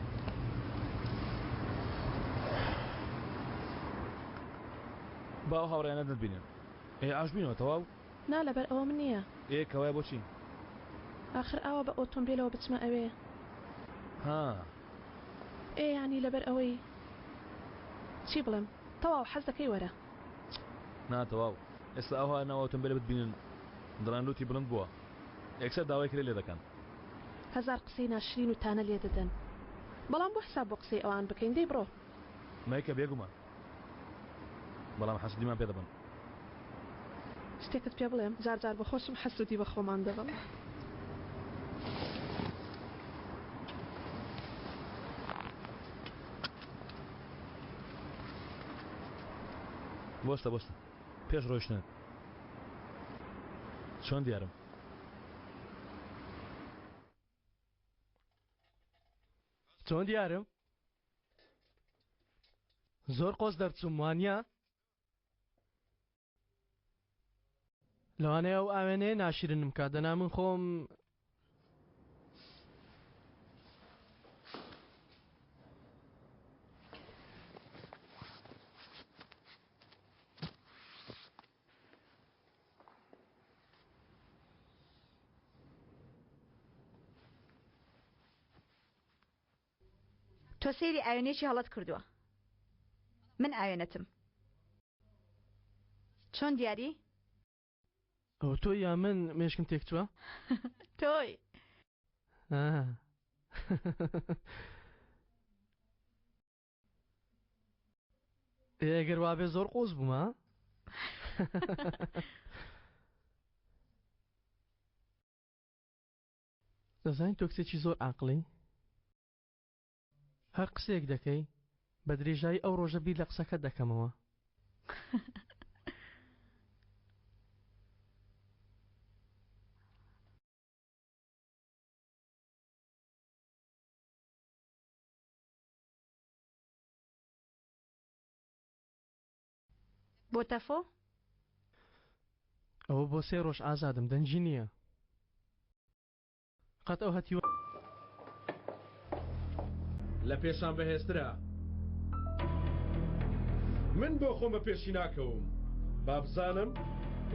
J: با ئەو هاوڕێیانەت نەتبینن. ئێ ئاش بینەوە تەواو؟
I: نا لەبەر ئەوەم نییە.
J: ئێ کەوایە بۆچی؟
I: ئاخر ئاوا بە ئۆتۆمبێلەوە بچمە ئەوێ.
J: ها.
I: ئێ یانی لەبەر ئەوەی چی بڵێم تەواو حەز دەکەی وەرە.
J: نا تەواو ئێستا ئەوها ناو ئۆتۆمبێلە بتبینن دەڵێن لوتی بڵند بووە یەکسەر داوای کرێ لێ دەکەن.
I: هەزار قسەی ناشرین و تانە لێ دەدەن بەڵام بۆ حساب بۆ قسەی ئەوان بکەین دەی بڕۆ.
J: مەیکە بێگومان بەڵام حەسودیمان پێ دەبەن.
I: شتێکت پێ بڵێم جار جار بە خۆشم حەسودی بە خۆمان دەبەم.
J: بۆستە بۆستە پێش ڕۆیشتنت چۆن دیارم؟
B: چۆن دیارم؟ زۆر قۆز دەرچووم وانە؟ لەوانەیە ئەو ئاوێنەیە ناشرنم کا دەنا من خۆم
Q: تۆ سەیری ئاوێنەیەکی هەڵەت کردووە من ئاوێنەتم چۆن دیاری؟
B: ئەوە تۆی یا من مێشکم تێکچووە؟
Q: تۆی.
B: ئێ گەر وابێ زۆر قۆز بوومە دەزانی تۆ کچێکی زۆر عاقڵی هەر قسەیەک دەکەی بە درێژایی ئەو ڕۆژە بیر لە قسەکەت دەکەمەوە.
Q: بۆ تەفۆ؟
B: ئەوە بۆ سێ ڕۆژ ئازادم دەنگی نییە. قەت ئەو هەتیوە.
O: لە پێشان بەهێزترە. من بۆ خۆم بە پێشی ناکەوم. با بزانم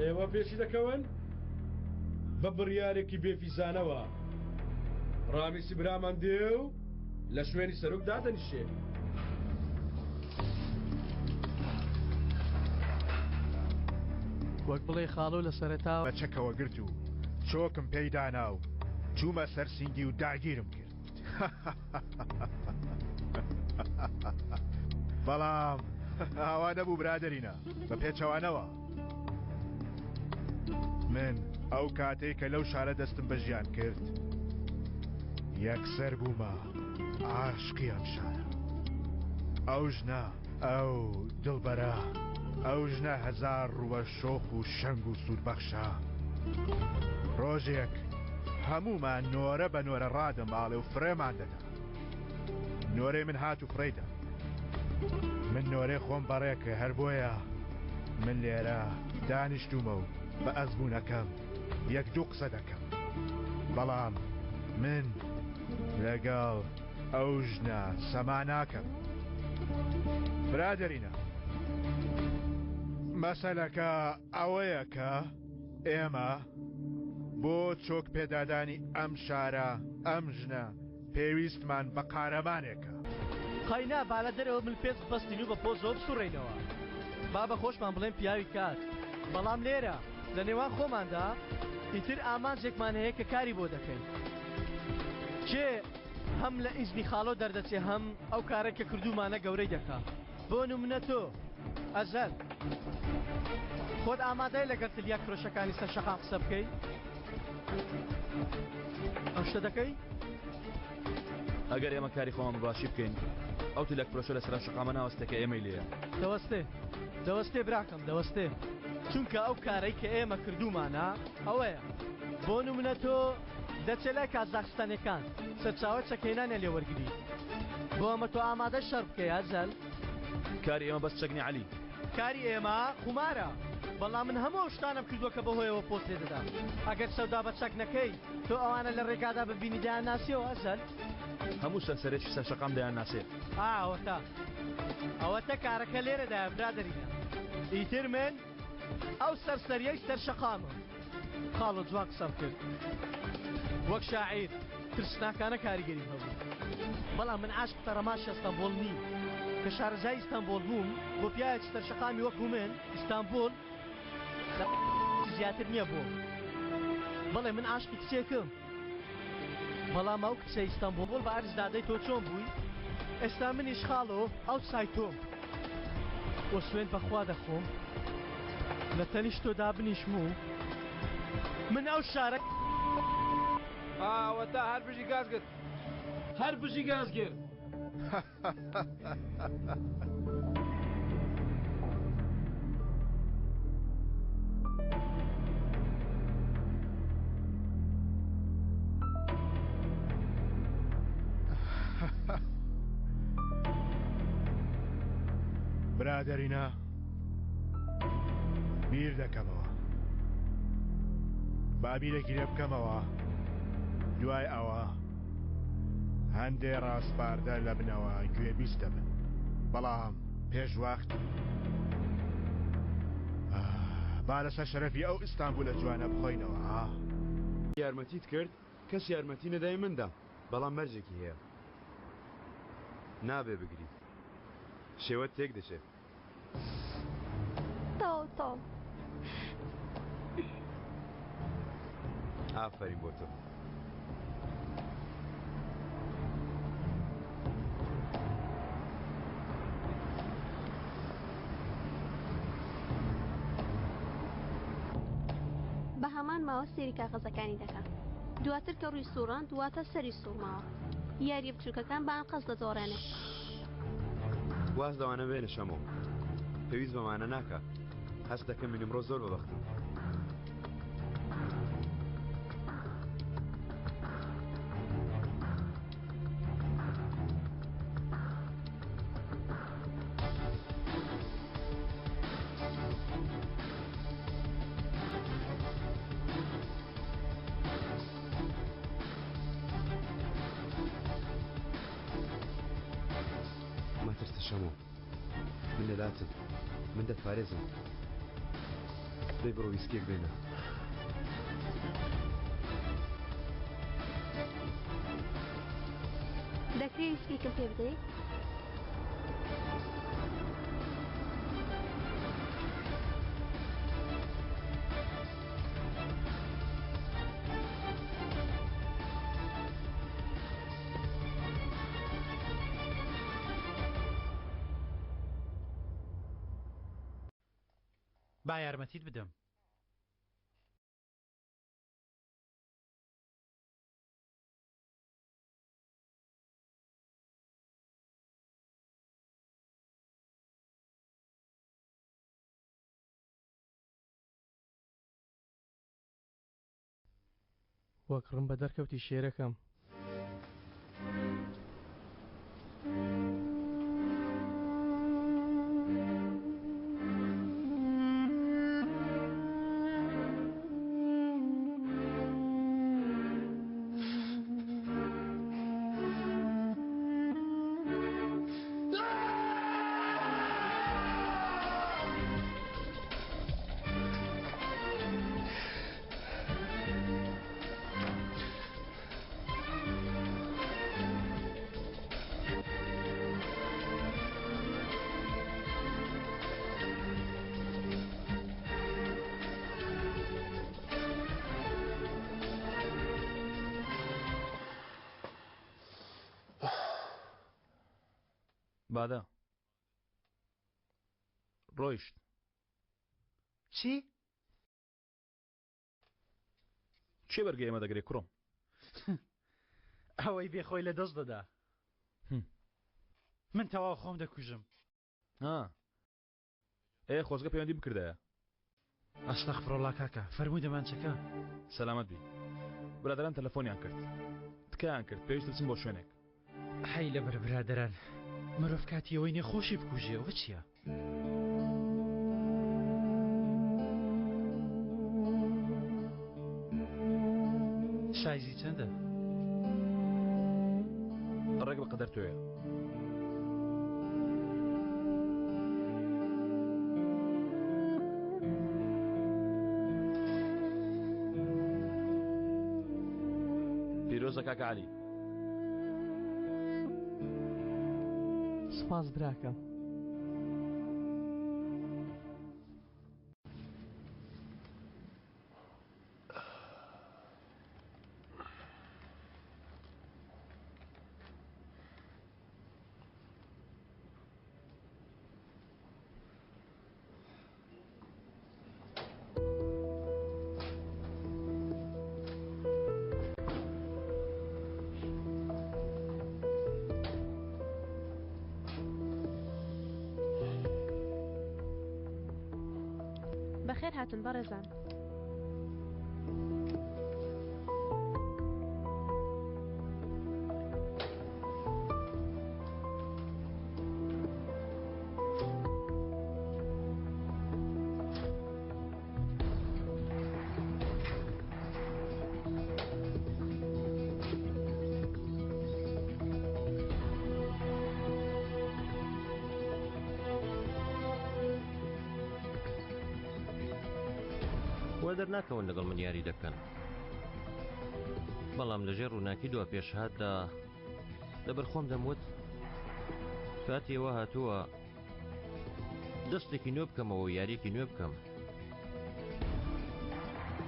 O: ئێوە پێشی دەکەون؟ بە بڕیارێکی بێفیزانەوە ڕامیسی برامان دێ و لە شوێنی سەرۆک دادەنیشێ.
B: وەک بڵێی خاڵۆ لە سەرەتاوە.
R: بە چەکەوە گرت و چۆکم پێی دانا و چوومە سەر سینگی و داگیرم کرد. بەڵام ئاوا نەبوو برادەرینە، بە پێچەوانەوە. من ئەو کاتەی کە لەو شارە دەستم بە ژیان کرد یەکسەر بوومە عاشقی ئەم شارە. ئەو ژنە، ئەو دڵبەرە، ئەو ژنە هەزار ڕووە شۆخ و شەنگ و سوودبەخشە. ڕۆژێک هەموومان نۆرە بە نۆرە ڕادەماڵێ و فڕێمان دەدا. نۆرەی من هات و فڕێی دا. من نۆرەی خۆم بەڕێ کرد، هەر بۆیە من لێرە دانیشتوومە و بە ئەزموونەکەم یەک دوو قسە دەکەم. بەڵام من لەگەڵ ئەو ژنە سەما ناکەم. برادەرینە مەسەلەکە ئەوەیە کە ئێمە بۆ چۆک پێدادانی ئەم شارە، ئەم ژنە پێویستمان بە قارەمانێکە.
B: قەینا با لە دەرەوە ملپێچ ببەستین و بە پۆزەوە بسوڕێینەوە. با بە خۆشمان بڵێن پیاوی کار. بەڵام لێرە، لە نێوان خۆماندا، ئیتر ئامانجێکمان هەیە کە کاری بۆ دەکەین. کێ هەم لە ئیزنی خاڵۆ دەردەچێ هەم ئەو کارەی کە کردوومانە گەورەی دەکا. بۆ نمونە تۆ، ئەزەل، خۆت ئامادەی لەگەڵ تلیاک فرۆشەکانی سەر شەقام قسە بکەی؟ ئەو شتە دەکەی؟
J: ئەگەر ئێمە کاری خۆمان بە باشی بکەین، ئەو تلیاک فرۆشە لەسەر ئەم شەقامە ناوەستێ کە ئێمەی لێیە.
B: دەوەستێ، دەوەستێ براکەم، دەوەستێ. چونکە ئەو کارەی کە ئێمە کردوومانە ئەوەیە. بۆ نمونە تۆ دەچێ لای کازاخستانیەکان سەرچاوەی چەکهێنانیان لێ وەرگری. بۆ ئەمە تۆ ئامادەی شەڕ بکەی ئەزەل؟
J: کاری ئێمە بەس چەک نیە عەلی.
B: کاری ئێمە قومارە. بەڵام من هەموو ئەو شتانەم کردووە کە بەهۆیەوە پۆست لێ دەدەم. ئەگەر سەودا بە چەک نەکەی، تۆ ئەوانە لە ڕێگادا ببینی دەیانناسیەوە ئەزەل؟
J: هەموو سەرسەرێکی سەر شەقام دەیانناسێ.
B: ئا ئەوەتا. ئەوەتە کارەکە لێرەدایە برادەرینە.
S: ئیتر من ئەو سەرسەریەی سەر شەقامم. خاڵۆ جوان قسەم کرد. وەک شاعیر ترسناکانە کاریگەریم هەبوو. بەڵام من عاشق تەڕەماشی ئەستەنبوڵ نیم. کە شارەزای ئیستەنبوڵ بووم، بۆ پیاوێکی سەر شەقامی وەکو من، ئیستانبوڵ لە زیاتر نییە بۆم. بەڵێ من عاشقی کچێکم. بەڵام ئەو کچە ئیستەنبوڵ بە عەرز دادەی تۆ چۆن بووی؟ ئێستا منیش خاڵۆ ئەو سای تۆم. وە سوێند بە خوا دەخۆم لە تەنیشت تۆ دابنیشم و من ئەو شارە.
M: ئەوەتا هەر بژی گازگر.
B: هەر بژی گازگر.
R: برادەرینە بیر دەکەمەوە با بیرێکی لێ بکەمەوە دوای ئەوە هەندێ ڕاسپاردە لە بنەوە گوێبیست دەبن بەڵام پێش وەخت با لەسەر شەرەفی ئەو ئیستانبولە جوانە بخۆینەوە ها.
A: یارمەتیت کرد کەس یارمەتی نەدای من دام بەڵام مەرجێکی هەیە نابێ بگری شێوەت تێک دەچێ.
G: تەواو تەواو.
A: ئافەرین بۆ تۆ.
G: بە هەمان ماوە سەیری کاغەزەکانی دەکا. دواتر کە ڕووی سوڕاند واتە سەری سوڕماوە. یارییە بچووکەکان بە ئەنقەست دەدۆڕێنێ.
A: واز لەوانە بێنە شەمۆ. پێویست بەمانە ناکا. هەست دەکەم من ئمڕۆ زۆر بەبەختم. مەترسە شەمۆ من لەلاتم من دەتپارێزم دەی بڕۆ ویسکیەک بێنە.
G: دەکرێ ویسکیکم پێ بدەی؟
E: با یارمەتیت بدەم.
B: وەک ڕم بە دەرکەوتی شێرەکەم.
J: بادە ڕۆیشت
E: چی؟
J: کێ بەرگەی ئێمە دەگرێ کوڕم؟
E: ئەوەی بێ خۆی لە دەست دەدا. من تەواو خۆم دەکوژم.
J: ها ئێ خۆزگە پەیوەندی بکردایە.
E: ئەستەغفرەڵا کاکە فەرموو دەمانچەکە.
J: سەلامەت بی برادەران تەلەفۆنیان کرد تکایان کرد پێویستە بچم بۆ شوێنێک.
E: حەی لەبەر برادەران مرۆڤ کاتی ئەوەی نیە خۆشی بکوژێ ئەوە چیە؟ سایزی چەندە؟
J: ڕێک بە قەدەر تۆیە. پیرۆزە کاکە عەلی.
B: سوپاس براکەم.
G: بەخێر هاتن بەڕێزان.
P: وا دەرناکەون لەگەڵ من یاری دەکەن بەڵام لەژێر ڕووناکی دوا پێشهاتدا لەبەر خۆم دەموت کاتی ئەوە هاتووە دەستێکی نوێ بکەمەوە و یاریەکی نوێ بکەم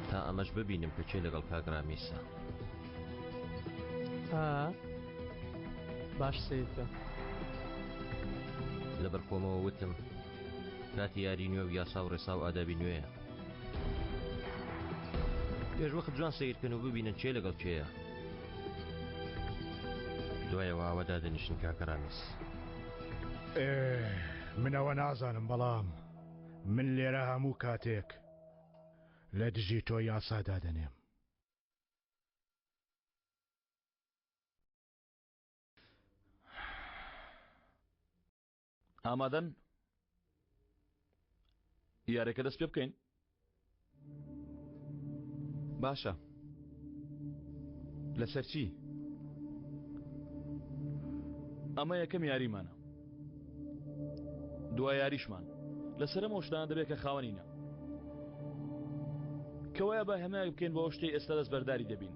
P: تا ئەمەش ببینم کە کێ لەگەڵ کاک ڕامیسە.
B: باش سەیر بکە.
P: لەبەر خۆمەوە وتم کاتی یاری نوێ و یاسا و ڕێسا و ئادابی نوێیە. پێش وەخت جوان سەیرکەن و ببینن کێ لەگەڵ کێیە. دوایەوە ئاوا دادەنیشن کاکە ڕامیس.
R: ئێ من ئەوە نازانم بەڵام من لێرە هەموو کاتێک لە دژی تۆ یاسا دادەنێم.
J: ئامادەن یاریەکە دەست پێ بکەین؟
A: باشە لەسەر چی؟
J: ئەمە یەکەم یاریمانە دوا یاریشمان لەسەر ئەم شتانە دەبێت کە خاوەنینە کەوایە با هەمایەک بکەین بۆ ئەو شتەی ئێستا دەست بەرداری دەبین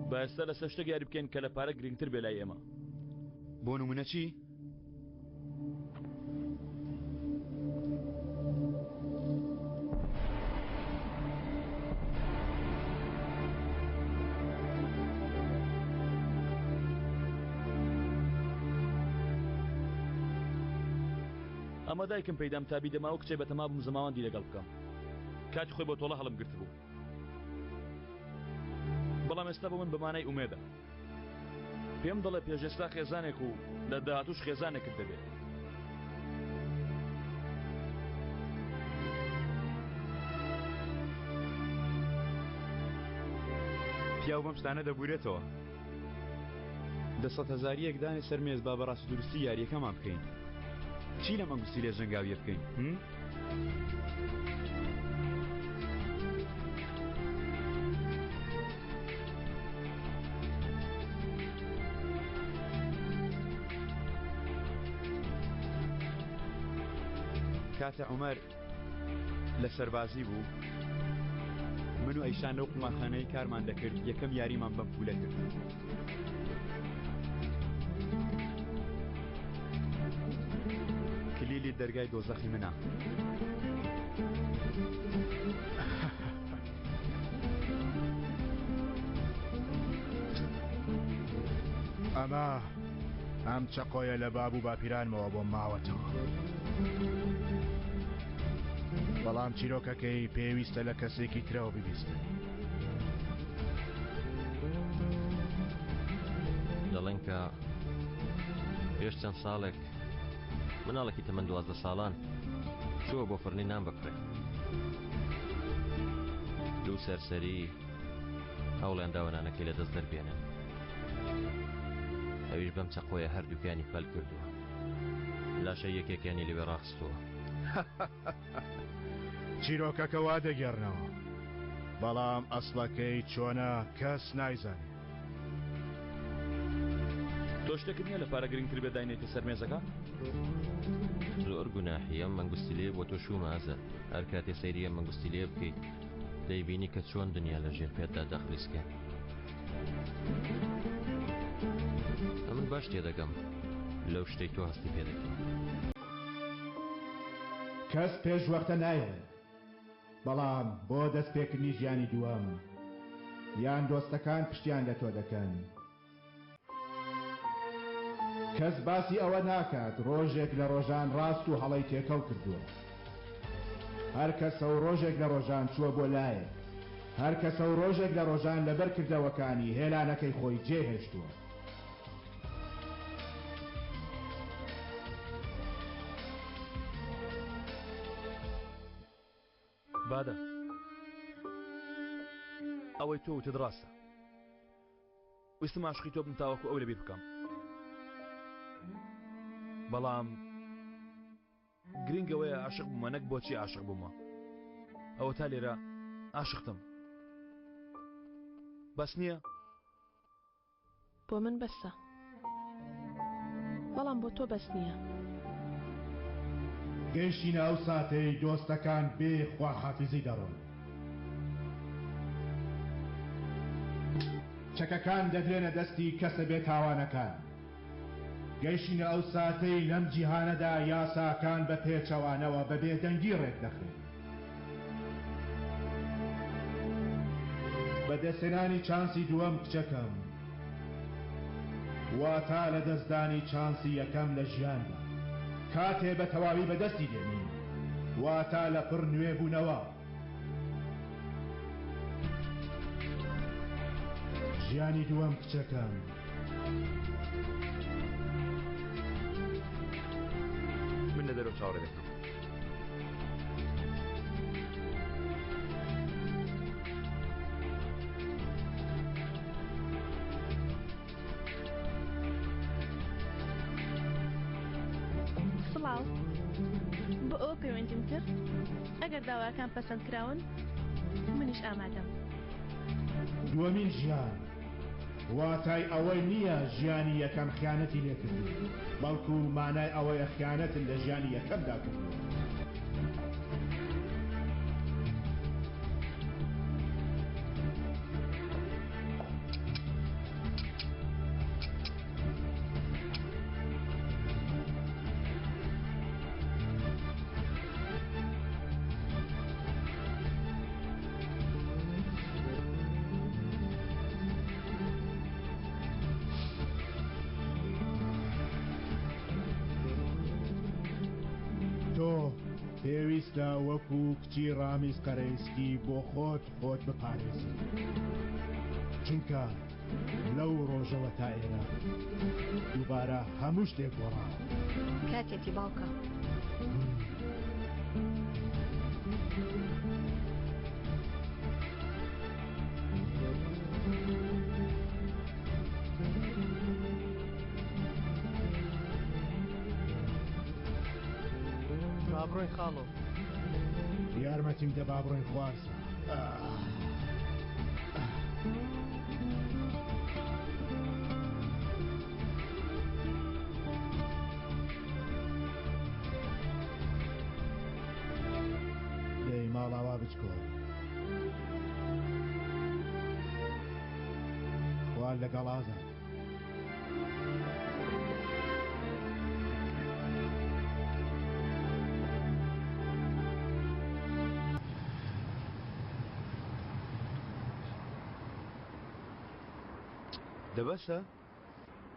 J: با ئێستا لەسەر شتێک یاری بکەین کە لە پارە گرنگتر بێ لای ئێمە.
A: بۆ نمونە چی؟
J: ئەمە دایکم پێیدام تا بیدەمە ئەو کچەی بەتەما بووم زەماوەندی لەگەڵ بکەم. کاتی خۆی بۆ تۆڵە هەڵم گرتبوو. بەڵام ئێستا بۆ من بە مانای ئومێدە. پێم دەڵێ پێش ئێستا خێزانێک و لە داهاتووش خێزانێکت دەبێ.
A: پیاو بەم شتانە دەبورێتەوە. دە سەد هەزارییەک دانێ سەر مێز با بە ڕاست و دروستی یارییەکەمان بکەین. چی لەم ئەنگوستیلە ژەنگاوییە بکەین؟ هم؟ کاتێ عومەر لە سەربازی بوو من و ئەیشان لەو قومارخانەی کارمان دەکرد یەکەم یاریمان بەم پولە کرد. کلیلی دەرگای دۆزەخی منە.
R: ئەمە ئەم چەقۆیە لە باب و باپیرانمەوە بۆم ماوەتەوە. بەڵام چیرۆکەکەی پێویستە لە کەسێکی ترەوە ببیستن.
P: دەڵێن کە پێش چەند ساڵێک مناڵێکی تەمەن 12 ساڵان چووە بۆ فڕنی نان بکڕێ دوو سەرسەری هەوڵیان داوە نانەکەی لە دەست دەربێنن ئەویش بەم چەقۆیە هەردووکیانی پەل کردووە لاشە یەکێکیانی لەوێ ڕاخستووە
R: چیرۆکەکە وا دەگێڕنەوە بەڵام ئەسڵەکەی چۆنە کەس نایزانێ.
J: تۆ شتێکت نییە لە پارە گرنگتر بێ داینێیتە سەر مێزەکە؟
P: زۆر گوناحی ئەم مەنگوستیلەیە بۆ تۆ شوومە ئازاد هەر کاتێ سەیری ئەم مەنگوستیلەیە بکەیت. دەیبینی کە چۆن دنیا لە ژێر پێتدا دەخلیسکێ. ئەمن باش تێدەگەم لەو شتەی تۆ هەستی پێ دەکەی.
R: کەس پێش وەختە نایڵێ، بەڵام بۆ دەستپێکردنی ژیانی دووەم، یان دۆستەکان پشتیان لە تۆ دەکەن، کەس باسی ئەوە ناکات ڕۆژێک لە ڕۆژان ڕاست و هەڵەی تێکەڵ کردووە. هەر کەسە و ڕۆژێک لە ڕۆژان چووە بۆ لایەک. هەر کەسە و ڕۆژێک لە ڕۆژان لەبەر کردەوەکانی هێلانەکەی خۆی جێهێشتووە.
J: بادە ئەوەی تۆ وتت ڕاستە. ویستم عاشقی تۆ بم تاوەکو ئەو لەبیر بکەم بەڵام گرنگ ئەوەیە عاشق بوومە نەک بۆچی عاشق بوومە ئەوە تا لێرە عاشقتم بەس نییە؟
I: بۆ من بەسە بەڵام بۆ تۆ بەس نییە.
R: گەیشتینە ئەو ساتەی دۆستەکان بێ خواحافیزی دەڕۆن. چەکەکان دەدرێنە دەستی کەسە بێ تاوانەکان. گەیشتینە ئەو ساتەی لەم جیهانەدا یاساکان بە پێچەوانەوە بە بێدەنگی ڕێکدەخرێن. بەدەستهێنانی چانسی دووەم کچەکەم واتا لەدەستدانی چانسی یەکەم لە ژیاندا. کاتێ بە تەواوی بەدەستی دێنی واتا لەپڕ نوێبوونەوە. ژیانی دووەم کچەکەم.
A: من لە دەرەوە چاوەڕێ دەکەم.
I: سڵاو بۆ ئەوە پەیوەندیم کرد ئەگەر داواکان پەسەند کراون منیش ئامادەم.
R: دووەمین ژیان واتای ئەوە نییە ژیانی یەکەم خیانەتی لێکردووی، بەڵکو مانای ئەوەیە خیانەتت لە ژیانی یەکەمدا کردووە. تۆ پێویستە وەکو کچی ڕامیز قەرەیسکی بۆ خۆت خۆت بپارێزی چونکە لەو ڕۆژەوە تا ئێرە دووبارە هەموو شتێک گۆڕاوە.
Q: کاتێتی باوکە.
B: با بڕۆین خاڵۆ.
R: یارمەتیم دە با بڕۆین خوارزا. دەی ماڵاوا بچکۆ. خوا لەگەڵ ئازاد.
A: دە بەسە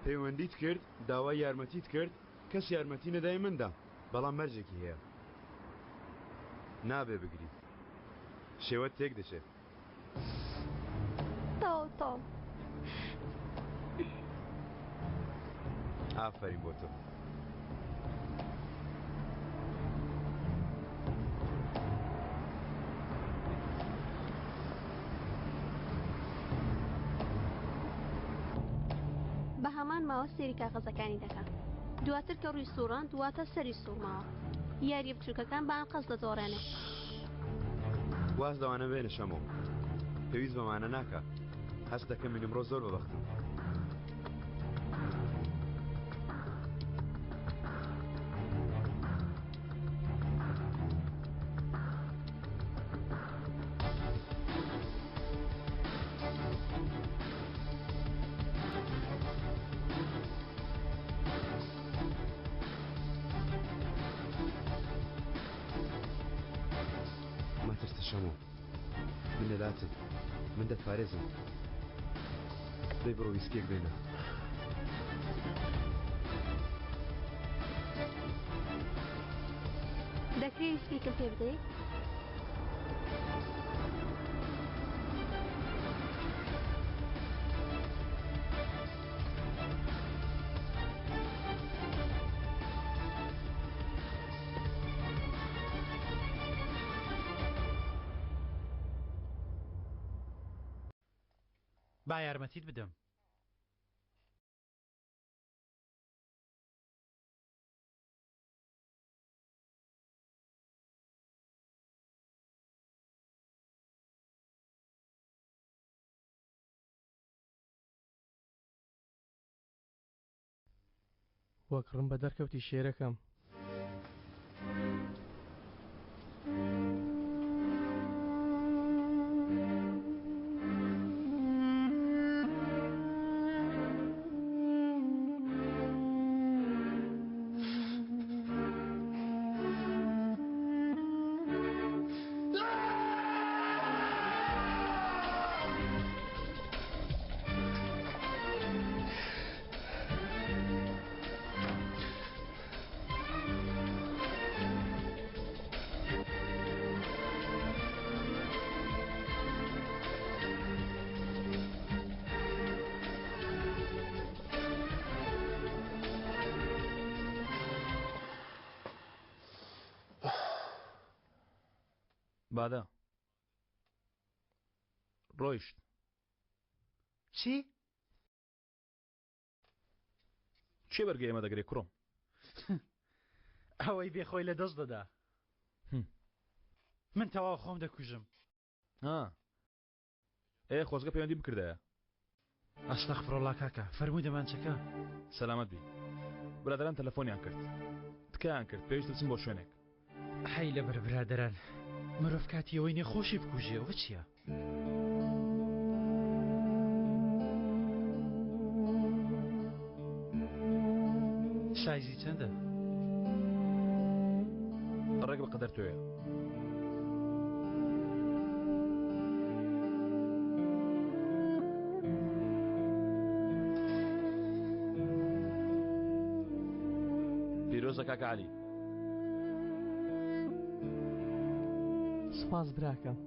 A: پەیوەندیت کرد داوای یارمەتیت کرد کەس یارمەتی نەدای مندا بەڵام مەرجێکی هەیە نابێ بگری شێوەت تێک دەچێت.
G: تەواو تەواو.
A: ئافەرین بۆ تۆ.
G: بە هەمان ماوە سەیری کاغەزەکانی دەکا. دواتر کە ڕووی سوڕاند واتە سەری سوڕماوە. یارییە بچووکەکان بە ئەنقەست دەدۆڕێنێ.
A: واز لەوانە بێنە شەمۆ. پێویست بەمانە ناکا. هەست دەکەم من ئمڕۆ زۆر بەبەختم. شەمۆ من لەلاتم من دەتپارێزم دەی بڕۆ ویسکیەک بێنە.
G: دەکرێ ویسکیەکم پێ بدەیت؟
E: با یارمەتیت بدەم.
B: وەک ڕم بە دەرکەوتی شێرەکەم.
J: بادە ڕۆیشت
E: چی؟
J: کێ بەرگەی ئێمە دەگرێ کوڕم؟
E: ئەوەی بێ خۆی لە دەست دەدا. من تەواو خۆم دەکوژم.
J: ها ئێ خۆزگە پەیوەندی بکردایە.
E: ئەستەغفرەڵا کاکە فەرموو دەمانچەکە.
J: سەلامەت بی برادەران تەلەفۆنیان کرد تکایان کرد پێویستە بچم بۆ شوێنێک.
E: حەی لەبەر برادەران مرۆڤ کاتی ئەوەی نیە خۆشی بکوژێ ئەوە چیە؟ سایزی چەندە؟
J: ڕێک بە قەدەر تۆیە. پیرۆزە کاکە عەلی.
B: سوپاس براکەم.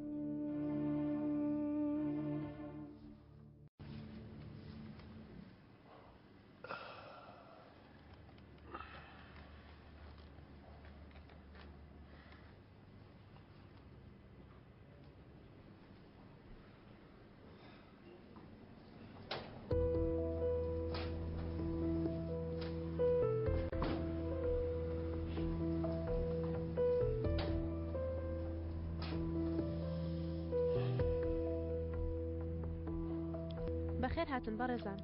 G: بەخێر هاتن بەڕێزان.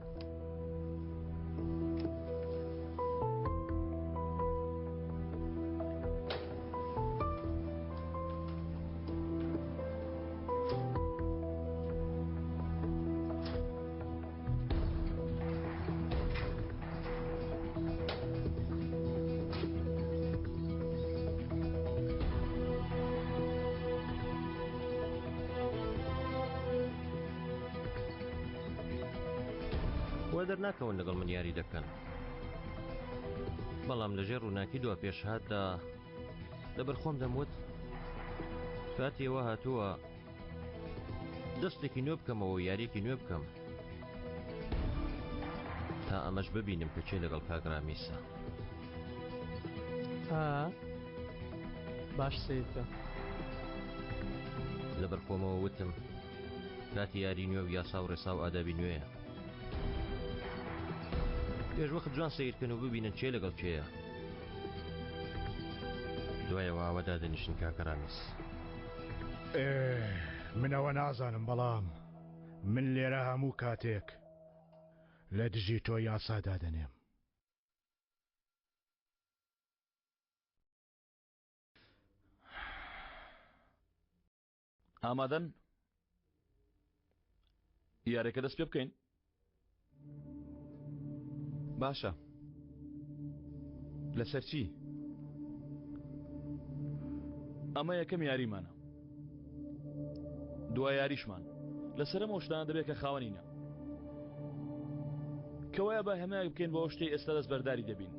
P: وا دەرناکەون لەگەڵ من یاری دەکەن بەڵام لەژێر ڕووناکی دوا پێشهاتدا لەبەر خۆم دەموت کاتی ئەوە هاتووە دەستێکی نوێ بکەمەوە و یاریەکی نوێ بکەم تا ئەمەش ببینم کە کێ لەگەڵ کاک ڕامیسە.
B: ئا باش سەیر بکە.
P: لەبەر خۆمەوە وتم کاتی یاری نوێ و یاسا و ڕێسا و ئادابی نوێیە. پێش وەخت جوان سەیر کەن و ببینن کێ لەگەڵ کێیە. دوایەوە ئاوا دادەنیشن کاکە ڕامیس.
R: ئێ من ئەوە نازانم بەڵام من لێرە هەموو کاتێک لە دژی تۆ یاسا دادەنێم.
J: ئامادەن یاریەکە دەست پێ بکەین؟
A: باشە لەسەر چی؟
J: ئەمە یەکەم یاریمانە. دوا یاریشمان لەسەر ئەم شتانە دەبێت کە خاوەنینە. کەوایە با هێمایەک بکەین بۆ ئەو شتەی ئێستا دەستبەرداری دەبین.